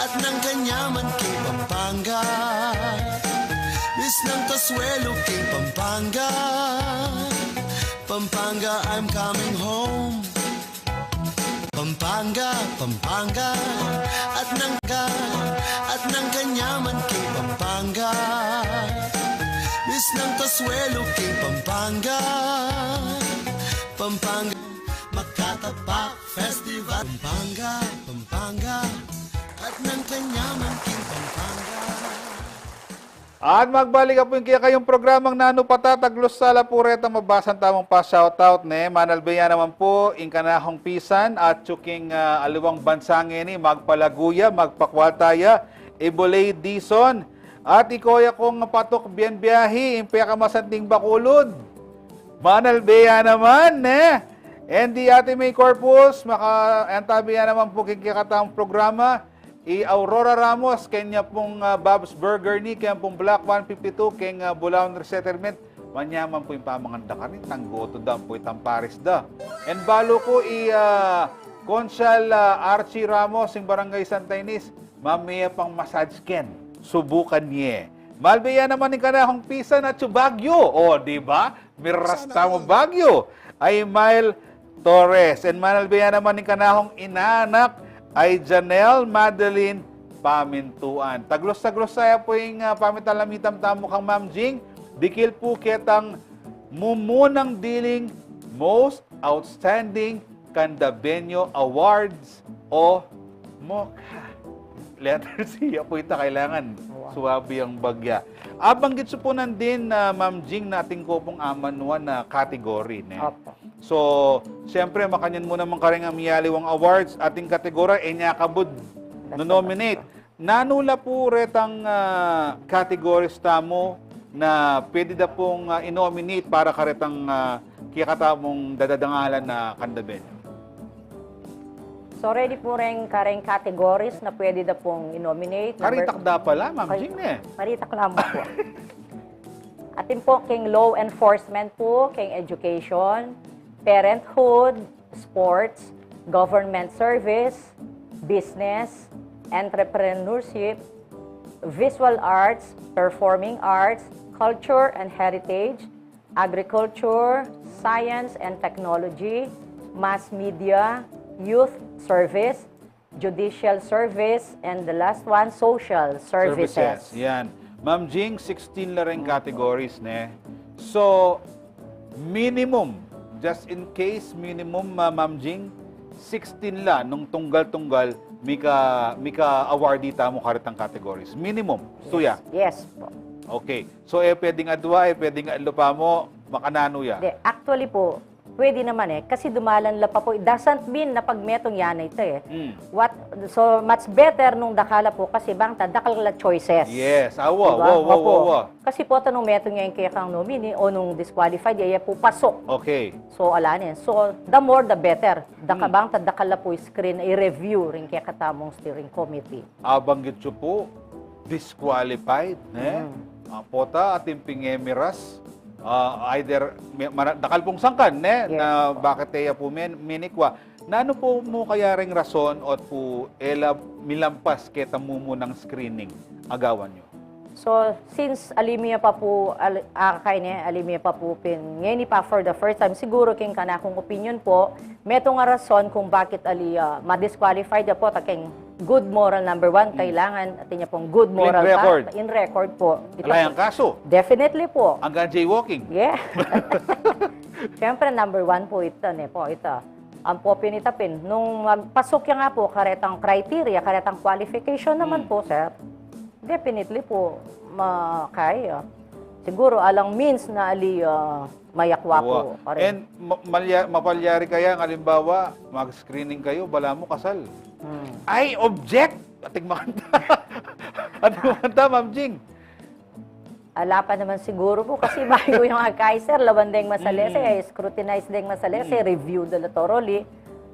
at nang kanyaman king Pampanga. Miss nang kasuelo king Pampanga. Pampanga, I'm coming home. Pampanga, Pampanga, at nang ka, at nang kanyaman king Pampanga. Miss nang kasuelo king Pampanga. Pampanga, Makatapak Festival. Pampanga, Pampanga, at nang kanyaman king Pampanga. At magbalik a pu ing kekayung programang Nanu Pata. Taglusa la pu reta, mabasa tamung pa-shoutout, ne. Manalbe ya naman pu ing kanakung pisan at king, ah, aliwang bansa ngeni, magpalagu ya, magpakwalta ya, Ibulay Dizon. At ikoya kung patuk bienbiahi, ing pekamasanting Bacolod. Manalbe ya naman, ne. And the Ate May Corpus, maka-, antabi ya naman pu king kekatamung programa. I Aurora Ramos, keng ya pung, ah, Bob's Burger ni, keng pung Block one fifty-two, keng, ah, Bulaon Resettlement. Manyaman pu ing pamanganda karin, tanggutu da, ampo itang pares da. And balu ku i, ah, Konsehal, ah, Archie Ramos, ing Barangay Santa Ines, mamie pang massage ken. Subukan ye. Malbe ya naman ing kanakung pisan atsu Baguio. O, di ba? Miras tamu Baguio. Ay Mile Torres. And manalbe ya naman ing kanakung inanak ay Janelle Madeline Pamintuan. Taglusa-taglusa ya pu ing, ah, pamitalamitan tamu kang Ma'am Jing. Dikil pu ketang mumunang diling Most Outstanding Candabeño Awards o MOCA. Letter C, ya pu ita kailangan. Wow. Suwabi ang bagya. Abanggit su pu nandin, ah, Ma'am Jing, na atin ku pung amanuan a category, ne? Opo. So, siyempre, makanyan mu naman karing miyaliwang awards, ating kategorya, e nya kabud, best of, nominate. Nanu la pu retang, ah, categories tamu na pwede da pung, ah, i-nominate para karetang, ah, kekatamung dadadangalan a Candabeño? So, ready pu reng kareng categories na pwede da pung i-nominate. Number, karitak da pala, Ma'am Jing, e. Karitak lamang pu. Atin pu keng law enforcement pu, keng education, parenthood, sports, government service, business, entrepreneurship, visual arts, performing arts, culture and heritage, agriculture, science and technology, mass media, youth service, judicial service, and the last one, social services. Services. Yan. Ma'am Jing, sixteen la reng categories, ne? So, minimum, just in case, minimum, ah, Ma'am Jing, sixteen la nung tunggal-tunggal, mika, mika-awardee tamu karetang categories. Minimum. Yes. Tuya? Yes po. Okay. So, e pwedeng adwa, e pwedeng adwa pa mu, makananu ya? Di, actually po, pwede naman e. Kasi dumalan la pa po. It doesn't mean na pag metung ya na ita e. Mm. What, so, much better nung dakal la po kasi bang ta, dakal la choices. Yes. Awa, diba? Awa, awa, awa. Kasi po, ta nung metung ya ing kekang nominee o nung disqualified, ya, ya po pasok. Okay. So, ala na yan. So, the more, the better. Daka-, hmm, bang ta, dakal la po screen, i-review ring kekatamung steering committee. Abanggit yu pu, disqualified, ne? Mm. Ah, pota, atin pung e miras, ah, either, mi-, mara-, dakal pung sangkan, ne? Yes, na po. Bakit e ya pu men-, minikwa. Nanu pu mu kaya reng rason ot pu e la milampas ketang mumunang screening a gawan yu? So, since ali mi ya pa pu, al-, akakay ne, ali mi ya pa pu pin, ngeni pa for the first time, siguro king kanakung opinion po, metung a rason kung bakit ali, ah, ma-disqualified ya po, ta keng Good moral, number one, kailangan atin ya pung good moral pa. Record. In record po. Ito Ala po. Yang kaso. Definitely po. Hanggang jaywalking. Yeah. Siyempre, number one po ito, ne po, ito. Ang po pinitapin, nung magpasok ya nga po, karetang criteria, karetang qualification naman po, sir, definitely po, makaya. Siguro, alang means na ali, ah, mayakwa po. Wa. And ma- malya- mapalyari kaya, ng halimbawa, mag-screening kayo, balamu kasal. Hmm. Ay, object! Ating makanta. Ating makanta, Ma'am Jing. Ala pa naman siguro po kasi bago yung akay, sir. Lawan deng masalese, eh, scrutinize deng masalese, review da la thoroughly.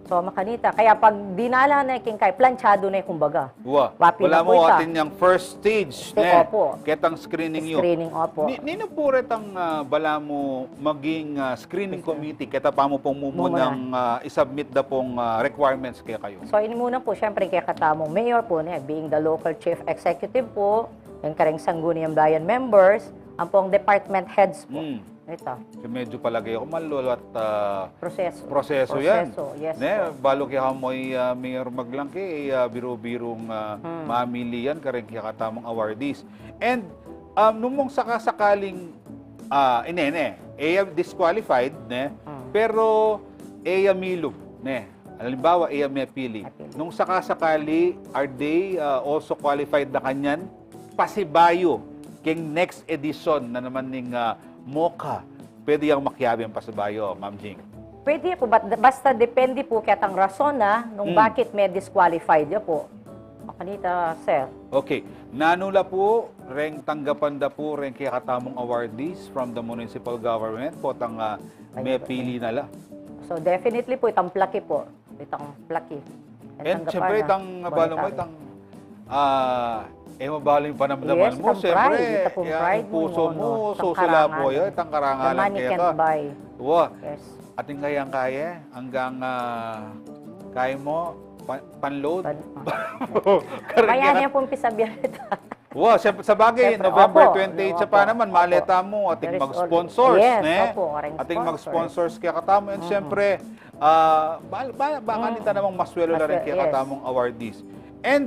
So, makanita. Kaya pag dinala na king kay, planchado na yung kumbaga. Wa. Wapi Wala na po mo ita. Atin yang first stage, Este, ne? Opo. Ketang screening nyo. Screening, opo. Ni, nino po retang ah, balamu maging ah, screening committee, keta pa mo pong mumunang ah, isubmit da pong ah, requirements kaya kayo. So, ini muna po, syempre, kaya katamong mayor po, ne, being the local chief executive po, yung kareng sangguniang bayan members, ang pong department heads po. Mm. Ito. Kasi medyo palagay ako malolo at ah, Proseso. proseso yan. Proseso, yes Ne? po. Balo kaya kamoy ah, mayor maglangke, eh, ah, biru-birung ah, mamili yan, kareng kaya katamong awardees. And um, nung mong sakasakaling, ah, ine, ne, eya disqualified, ne? Pero eya milub, ne? Halimbawa, eya mepili. Mepili. Nung sakasakali, are they ah, also qualified na kanyan? Pasibayu, king next edition na naman ning ah, MOCA, pwede yang makiabe ang pasibayu, Ma'am Jing. Pwede po, but, basta depende po ketang rason na nung bakit may disqualified ya po. Makanita, sir. Okay. Nanu la po reng tanggapan da po reng kekatamung awardees from the municipal government potang ah, mepili na la? So, definitely po, itang plaki po. Itang plaki. And siyempre, itang balo mo, itang ah, eh, mabaling panamdaman Yes, mo, itang siyempre, pride, itang ya, pride ang puso mo, mo, no? Itang susula po karangalan. Yan, itang The karangalan money kaya can't ka. buy. Wa, Yes. Ating kayang kaya, hanggang ah, kaya mo, pa- panload. Pan- Karang Kaya kaya- niya pong pisabihan ito. Wa, sa, sa bagay, Siyempre, November opo. twenty-eight, Opo, siya pa naman, opo. maleta mo, ating There is mag-sponsors, always- Yes, ne? opo, aring Ating sponsors. Mag-sponsors kaya katamu. And siyempre, ah, ba, ba, baka nita namang maswelo na rin Maswe- kaya yes. katamung awardees. And,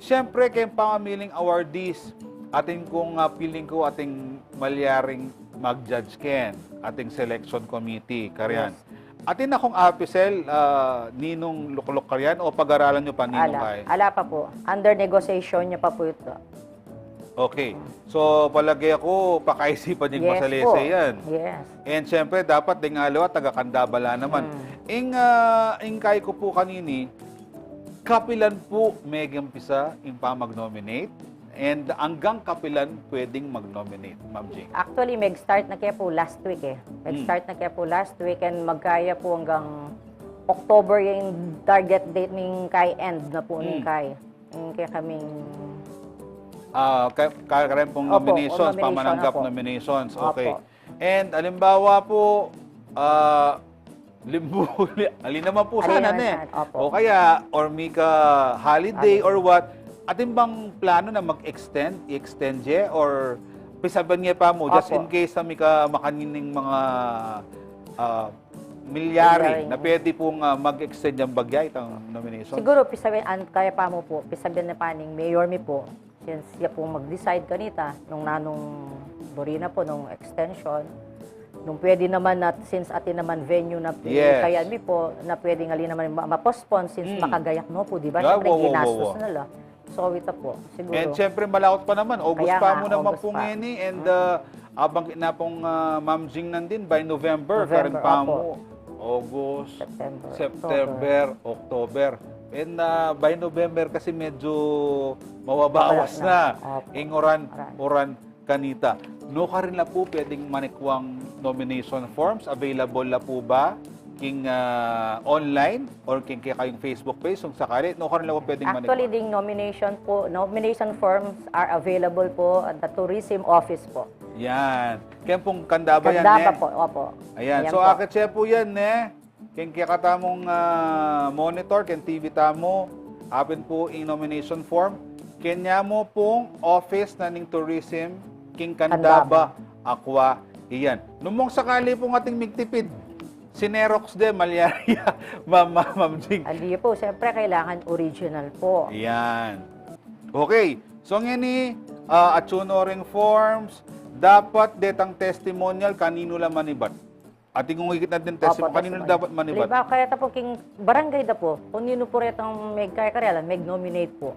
siyempre, kayong pamamiling awardees, ating kung ah, feeling ko, ating malyaring mag-judge ken, ating selection committee, karyan. Atin akong apisel, ah, ninung lukluk karyan o pag-aralan nyo pa ninung Ala, kay? Ala pa po. Under negotiation niya pa po ito. Okay. So, palagay ako, pakaisipan yung Yes masalese po. Yan. Yes. And siyempre, dapat ding aliwa, taga-Candaba la naman. Ing, ah, ing kay ko po kanini, kapilan po megang pisa ing pamag-nominate? And hanggang kapilan pwedeng mag-nominate, Ma'am Jing? Actually, mag-start na kaya po last week eh. Mag-start na kaya po last week and magkaya po hanggang October yung target date ning kay end na po ning kay. Yung kaya kaming Ah, ka, ka, karen pong Opo, nominations, nomination, pamananggap opo. nominations. Opo. Okay. And halimbawa po, ah, limbu, ali naman po Ali sana, naman ne? sana, opo. O kaya, or may ka holiday Ali. Or what, atin bang plano na mag-extend, i-extend ye, or pisabian nga pa mo, just Opo. In case na may ka makanining mga ah, milyari, Milyari. Na pwede pong ah, mag-extend yung bagya itang nomination? Siguro, pisabi, an, kaya pa mo po, pisabihan na pa ning mayor mi po, since siya po mag-decide kanita, nung nanung buri na po, nung extension, nung pwede naman na, since atin naman venue na po, Yes. Kaya mi po, na pwede ngali naman ma- ma-postpone since Mm. makagayak no po, di ba? Yeah, Siyempre, wa, wa, wa, ginastos wa. Na la. So, ito po, siguro. And syempre, malakot pa naman. August Kaya pa nga, mo naman August pong pa. Ini. And uh, abang na pong uh, Ma'am Jing nandin, by November, November, karin pa opo. Mo. August, September, September, October. And uh, by November kasi medyo mawabawas Wala na. na. Opo. Ing uran, Uran. uran kanita. No karin la po pwedeng manikwang nomination forms? Available la po ba? King uh, online or king kaya kayong Facebook page? Kung sakali, no karin la po pwedeng Actually, manikwang? Ding, nomination po, nomination forms are available po at the tourism office po. Yan. Kaya pong Candaba yan, Candaba eh. Po, opo. Ayan. Ayan So, po. Akit siya po yan, eh. King kaya katamong ah, monitor, king T V tamo, apin po ing nomination form. Kanya mo pong office na ning tourism, king Candaba, Candaba. Aqua, iyan. Numong sakali pong ating migtipid. Sinerox de, malyari ya, Ma'am, Ma'am, Ma'am Jing. Ali po, siyempre, kailangan original po. Yan. Okay. So, ngeni, ah, atsu no ring forms, dapat detang testimonial, kaninu la manibat? Atin kung ikit natin testimonial, kaninu la dapat manibat? Halimbawa, kareta po king barangay da po, kung ninu po retang megkaya-karela, meg-nominate po.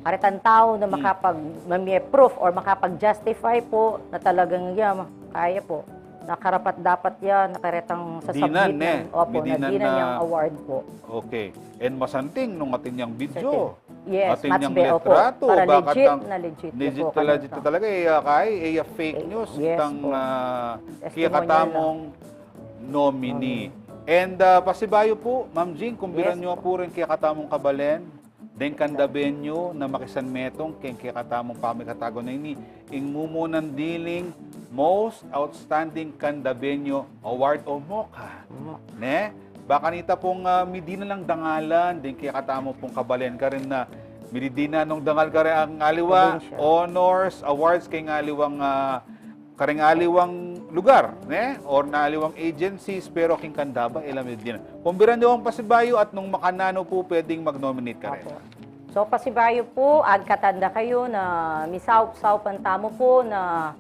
Karetang tau na makapag, mamie proof or makapag-justify po na talagang ya, kaya po. Na karapat-dapat ya, na karetang sasabitan. Dinan, ne? Opo, na dinan yang award po. Okay. And masanting nung atin yang video. Yes, atin yang litrato, para legit na legit ya po, legit talaga, eh, kay, eh, fake news, itang, ah, kekatamung nominee. And, ah, pasibayu po, Ma'am Jing, kumbiran yu pu rin kekatamung kabalen, deng Candaveño na makisanmetung keng kekatamung pamikatagun a ini, ing mumunang diling Most Outstanding Candaveño Award o MOCA. Ne? Baka nita pung, ah, midinan lang dangalan, deng kekatamu pung kabalen karin na mididinan nung dangal karin ing aliwa, honors, awards, keng aliwang, ah, karing aliwang lugar, ne? Or na aliwang agencies, pero king Candaba, e la midinan. Kumbiran yu pu pasibayu at nung makananu pu pwedeng mag-nominate karin. So, pasibayu po, agkatan da kayu na misaup-saupan tamu po na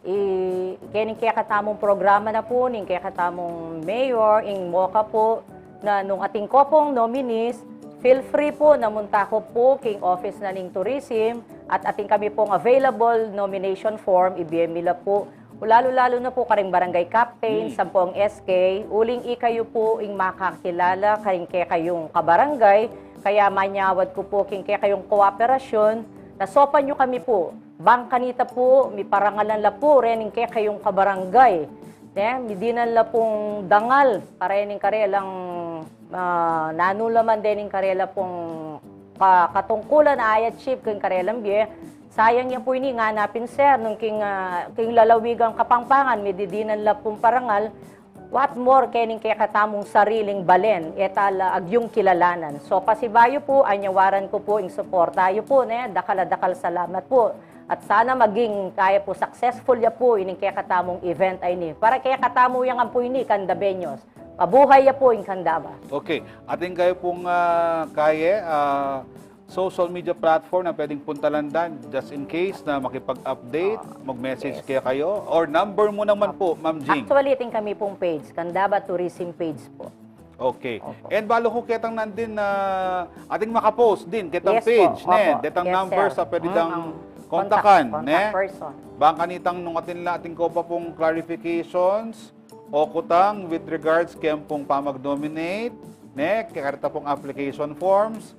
i-, kening kekatamung programa na po, ning kekatamung mayor, ing MOCA po, na nung atin ko pong nominees, feel free po na munta ko po king office na ning tourism at atin kami pong available nomination form, ibie mi la po. Lalo-lalo na po karing barangay captain, sampung S K, uling ikayu po ing makakilala karing kekayung kabarangay, kaya manyawad ku po king kekayung kooperasyon, na sopan yu kami po. Bang kanita po, miparangalan la po rening kekayung kabarangay. Ne, midinan la pung dangal, karening karelang, ah, nanu la man dening karela pung ka-, katungkulan a i-achieve keng karelang bie. Sayang ya po ini, ngana pin, sir, nung king, ah, king lalawigang Kapampangan, mididinan la pung parangal, what more kening kekatamung sariling balen, e ta la agyung kilalanan. So, pasibayu po, anyawaran ku po ing suporta yu po, ne? Dakal a dakal salamat po. At sana maging kaya po successful ya po ining kekatamung event a ini. Para kekatamu yang ampo ini, Candaveños. Mabuhay ya po ing Candaba. Okay. Atin kayu pung, ah, kaye, ah, social media platform na pwedeng puntalan dan, just in case na makipag-update, mag-message kaya kayu, or number mu naman po, Ma'am Jing? Actually, atin kami pung page, Candaba Tourism page po. Okay. Opo. And balu ku ketang nandin na atin makapost din ketang page, ne? Detang numbers a pwede dang kontakan, ne? Bang kanitang nung atin la, atin ko pa pung clarifications o kutang with regards keng pung pamag-nominate, ne? Keng kareta pung application forms,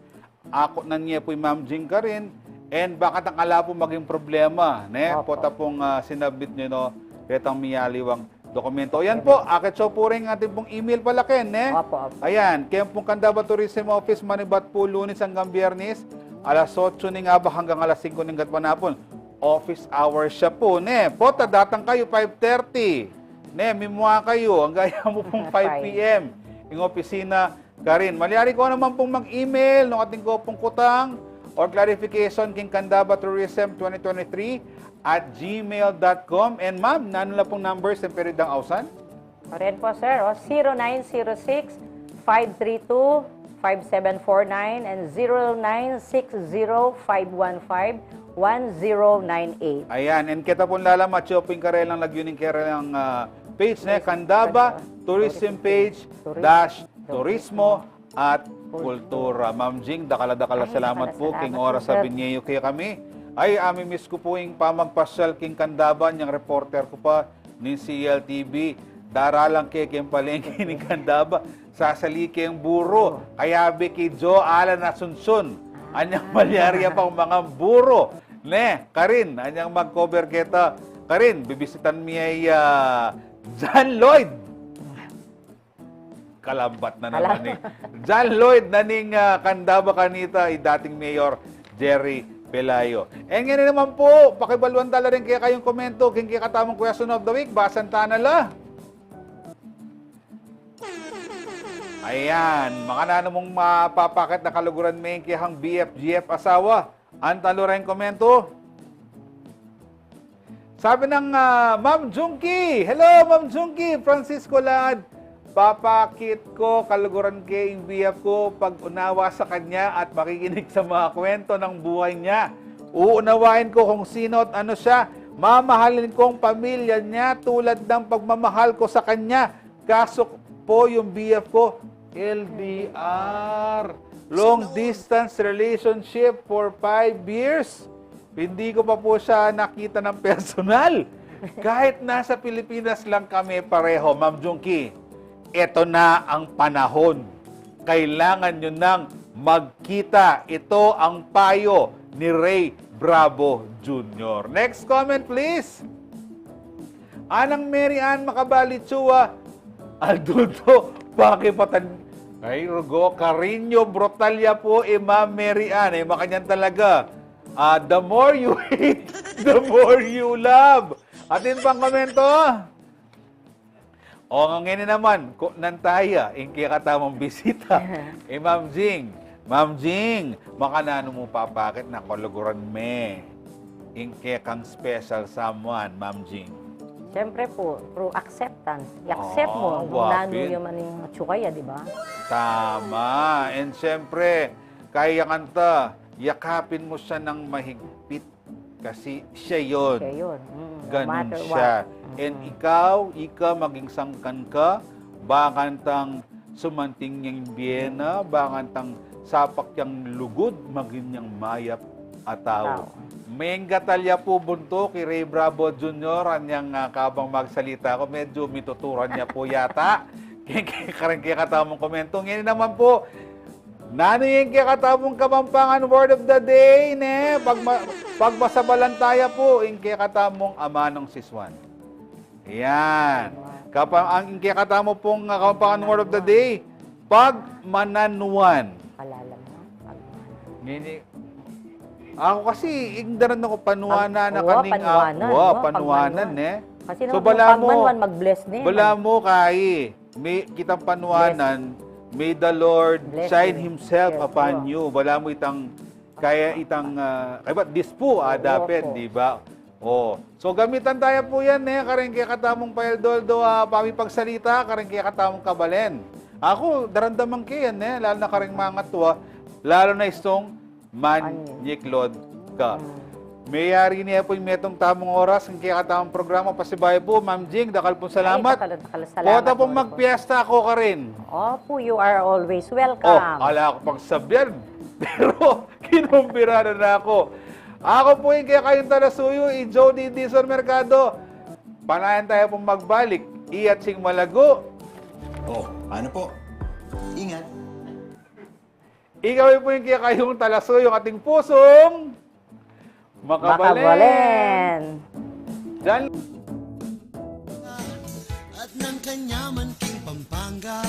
akutnan ye pu i Ma'am Jing karin, and bang kanitang ala pu maging problema, ne? Opo. Pota pung, ah, sinubmit yu, no, retang miyaliwang dokumento. Ayan po, akit so pu rin atin pung email pala, Ken, ne? Opo, opo. Ayan, keng pung Candaba Tourism Office, manibat pu Lunes anggang Biyernes, alas otso ning abak anggang alas singko ning gatpanapun. Office hours ya pu, ne? Pota datang kayu five thirty. Ne, mimua kayu, anggang ya mu pung five P M. Ing opisina, karin. Malyari ko naman pung mag-email nung atin ko pung kutang or clarification king Candaba Tourism twenty twenty-three at gmail dot com. And ma'am, nanu la pung numbers a pwede dang ausan? Karin po, sir, o, zero nine zero six, five three two, five seven four nine and zero nine six zero, five one five, one zero nine eight. Ayan, and keta pung lalaman, atsu pu ing karelang lagyu ning karelang, ah, page, ne? Candaba Tourism Page dash Turismo at Kultura. Ma'am Jing, dakal a dakal a salamat pu king oras a binye yu kekami. Ay, amimiss ku pu ing pamagpasyal king Candaba, nyang reporter ku pa ning C L T V. Daralan ke keng palengke ning Candaba, sasali keng buro. Kayabe ki Jo, ala na sunsun. Anyang malyari ya pang mangan buro, ne? Karin, anyang mag-cover keta. Karin, bibisitan mi ya i, ah, John Lloyd. Kalambat na naman ni John Lloyd na ning, ah, Candaba kanita, i dating Mayor Jerry Pelayo. E ngeni naman pu, pakibaluan tala rin kekayung komento king kekatamung question of the week, basan ta na la. Ayan, makananu mung mapapakit na kaluguran me ing kekang B F G F asawa? Antalu reng komento. Sabi ng, ah, Ma'am Junki. Hello, Ma'am Junki. Francisco Laad. Papakit ko kaluguran ke ing B F ko pag-unawa sa kanya at makikinig sa mga kwento ng buhay niya. Uunawain ko kung sino at ano siya. Mamahalin ko ang pamilya niya tulad ng pagmamahal ko sa kanya. Kaso po yung B F ko, L D R. Long distance relationship for five years. Hindi ko pa po siya nakita ng personal. Kahit nasa Pilipinas lang kami pareho, Ma'am Junki, eto na ang panahon. Kailangan nyo nang magkita. Ito ang payo ni Ray Bravo Junior. Next comment, please. Anang Mary Ann Makabali Chua, Aldulto, pakipatan. Ay, rugo, Carino Brotalia po, Imam Mary Ann. Eh, makanyan talaga. Ah, the more you hate, the more you love. Atin pang komento? O, ngeni naman, ku-, nan taya, ing kekatamung bisita. Eh, Ma'am Jing, Ma'am Jing, makananu mu papakit na kaluguran me ing kekang special someone, Ma'am Jing? Siyempre po, through acceptance. I-accept mo nung nanu ya man ing atiu kaya, di ba? Tama. And siyempre, kaya kanta, yakapin mo siya ng mahigpit kasi siya yun. Siya yun. Mm, no matter what. Ganun siya. And ikaw, ika, maging sangkan ka, bakantang sumanting yang bie na, bakantang sapak yang lugud, maging yang mayap a tau. Tau. Menggatal ya po buntuk i Ray Bravo Junior, anyang, ah, kabang magsalita ko, medyo mituturan ya po yata. Kaya, kaya, kareng kekatamung komento. Ngeni naman po, nanu yang kekatamung Kapampangan word of the day, ne? Pagma-, pagmasabalan taya po, ing kekatamung amanung sisuan. Yan. Kapa-, ang kekatamu pong, ah, Kapampangan word of the day, pagmananuan. Palalam na, pagmananuan. Ngeni, ako kasi, ing daran ako panuanan na kaning, ah, panuanan, wa, no? Panuanan, eh. Kasi so, bala mu, pagmanuan, mag-bless na, bala mu, kai, may kitang panuanan, may the Lord shine Himself upon you. Bala mu itang, kaya itang, ah, kaya ba, dispu, ah, dapat, di ba? Oh. So, gamitan taya po yan, eh, kareng kekatamung paeldoldo, ah, pamipagsalita, kareng kekatamung kabalen. Ako, daramdaman ke yan, eh, lalo na kareng mangatua, lalo na istung manyiklod ka. Mayari ne po ing metung tamung oras, ing kekatamung programa, pasibayu po, Ma'am Jing, dakal pong salamat. Ay, dakal, dakal salamat. Pota pong magpiesta ako karin. Opo, you are always welcome. Oh, ala ko pang sabian. Pero, kinumbira na na ako. Ako po ing kekayung talasuyu, i Jody Dizon Mercado. Panayan taya pong magbalik. Iyatsing malagu. Oh, ano po? Ingat. Ikayu po ing kekayung talasuyu, ating pusung makabalen. Makabalen. Dan- At nang kanyaman king Pampanga,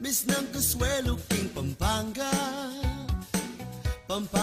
mis nang kuswelo king Pampanga, Pampanga.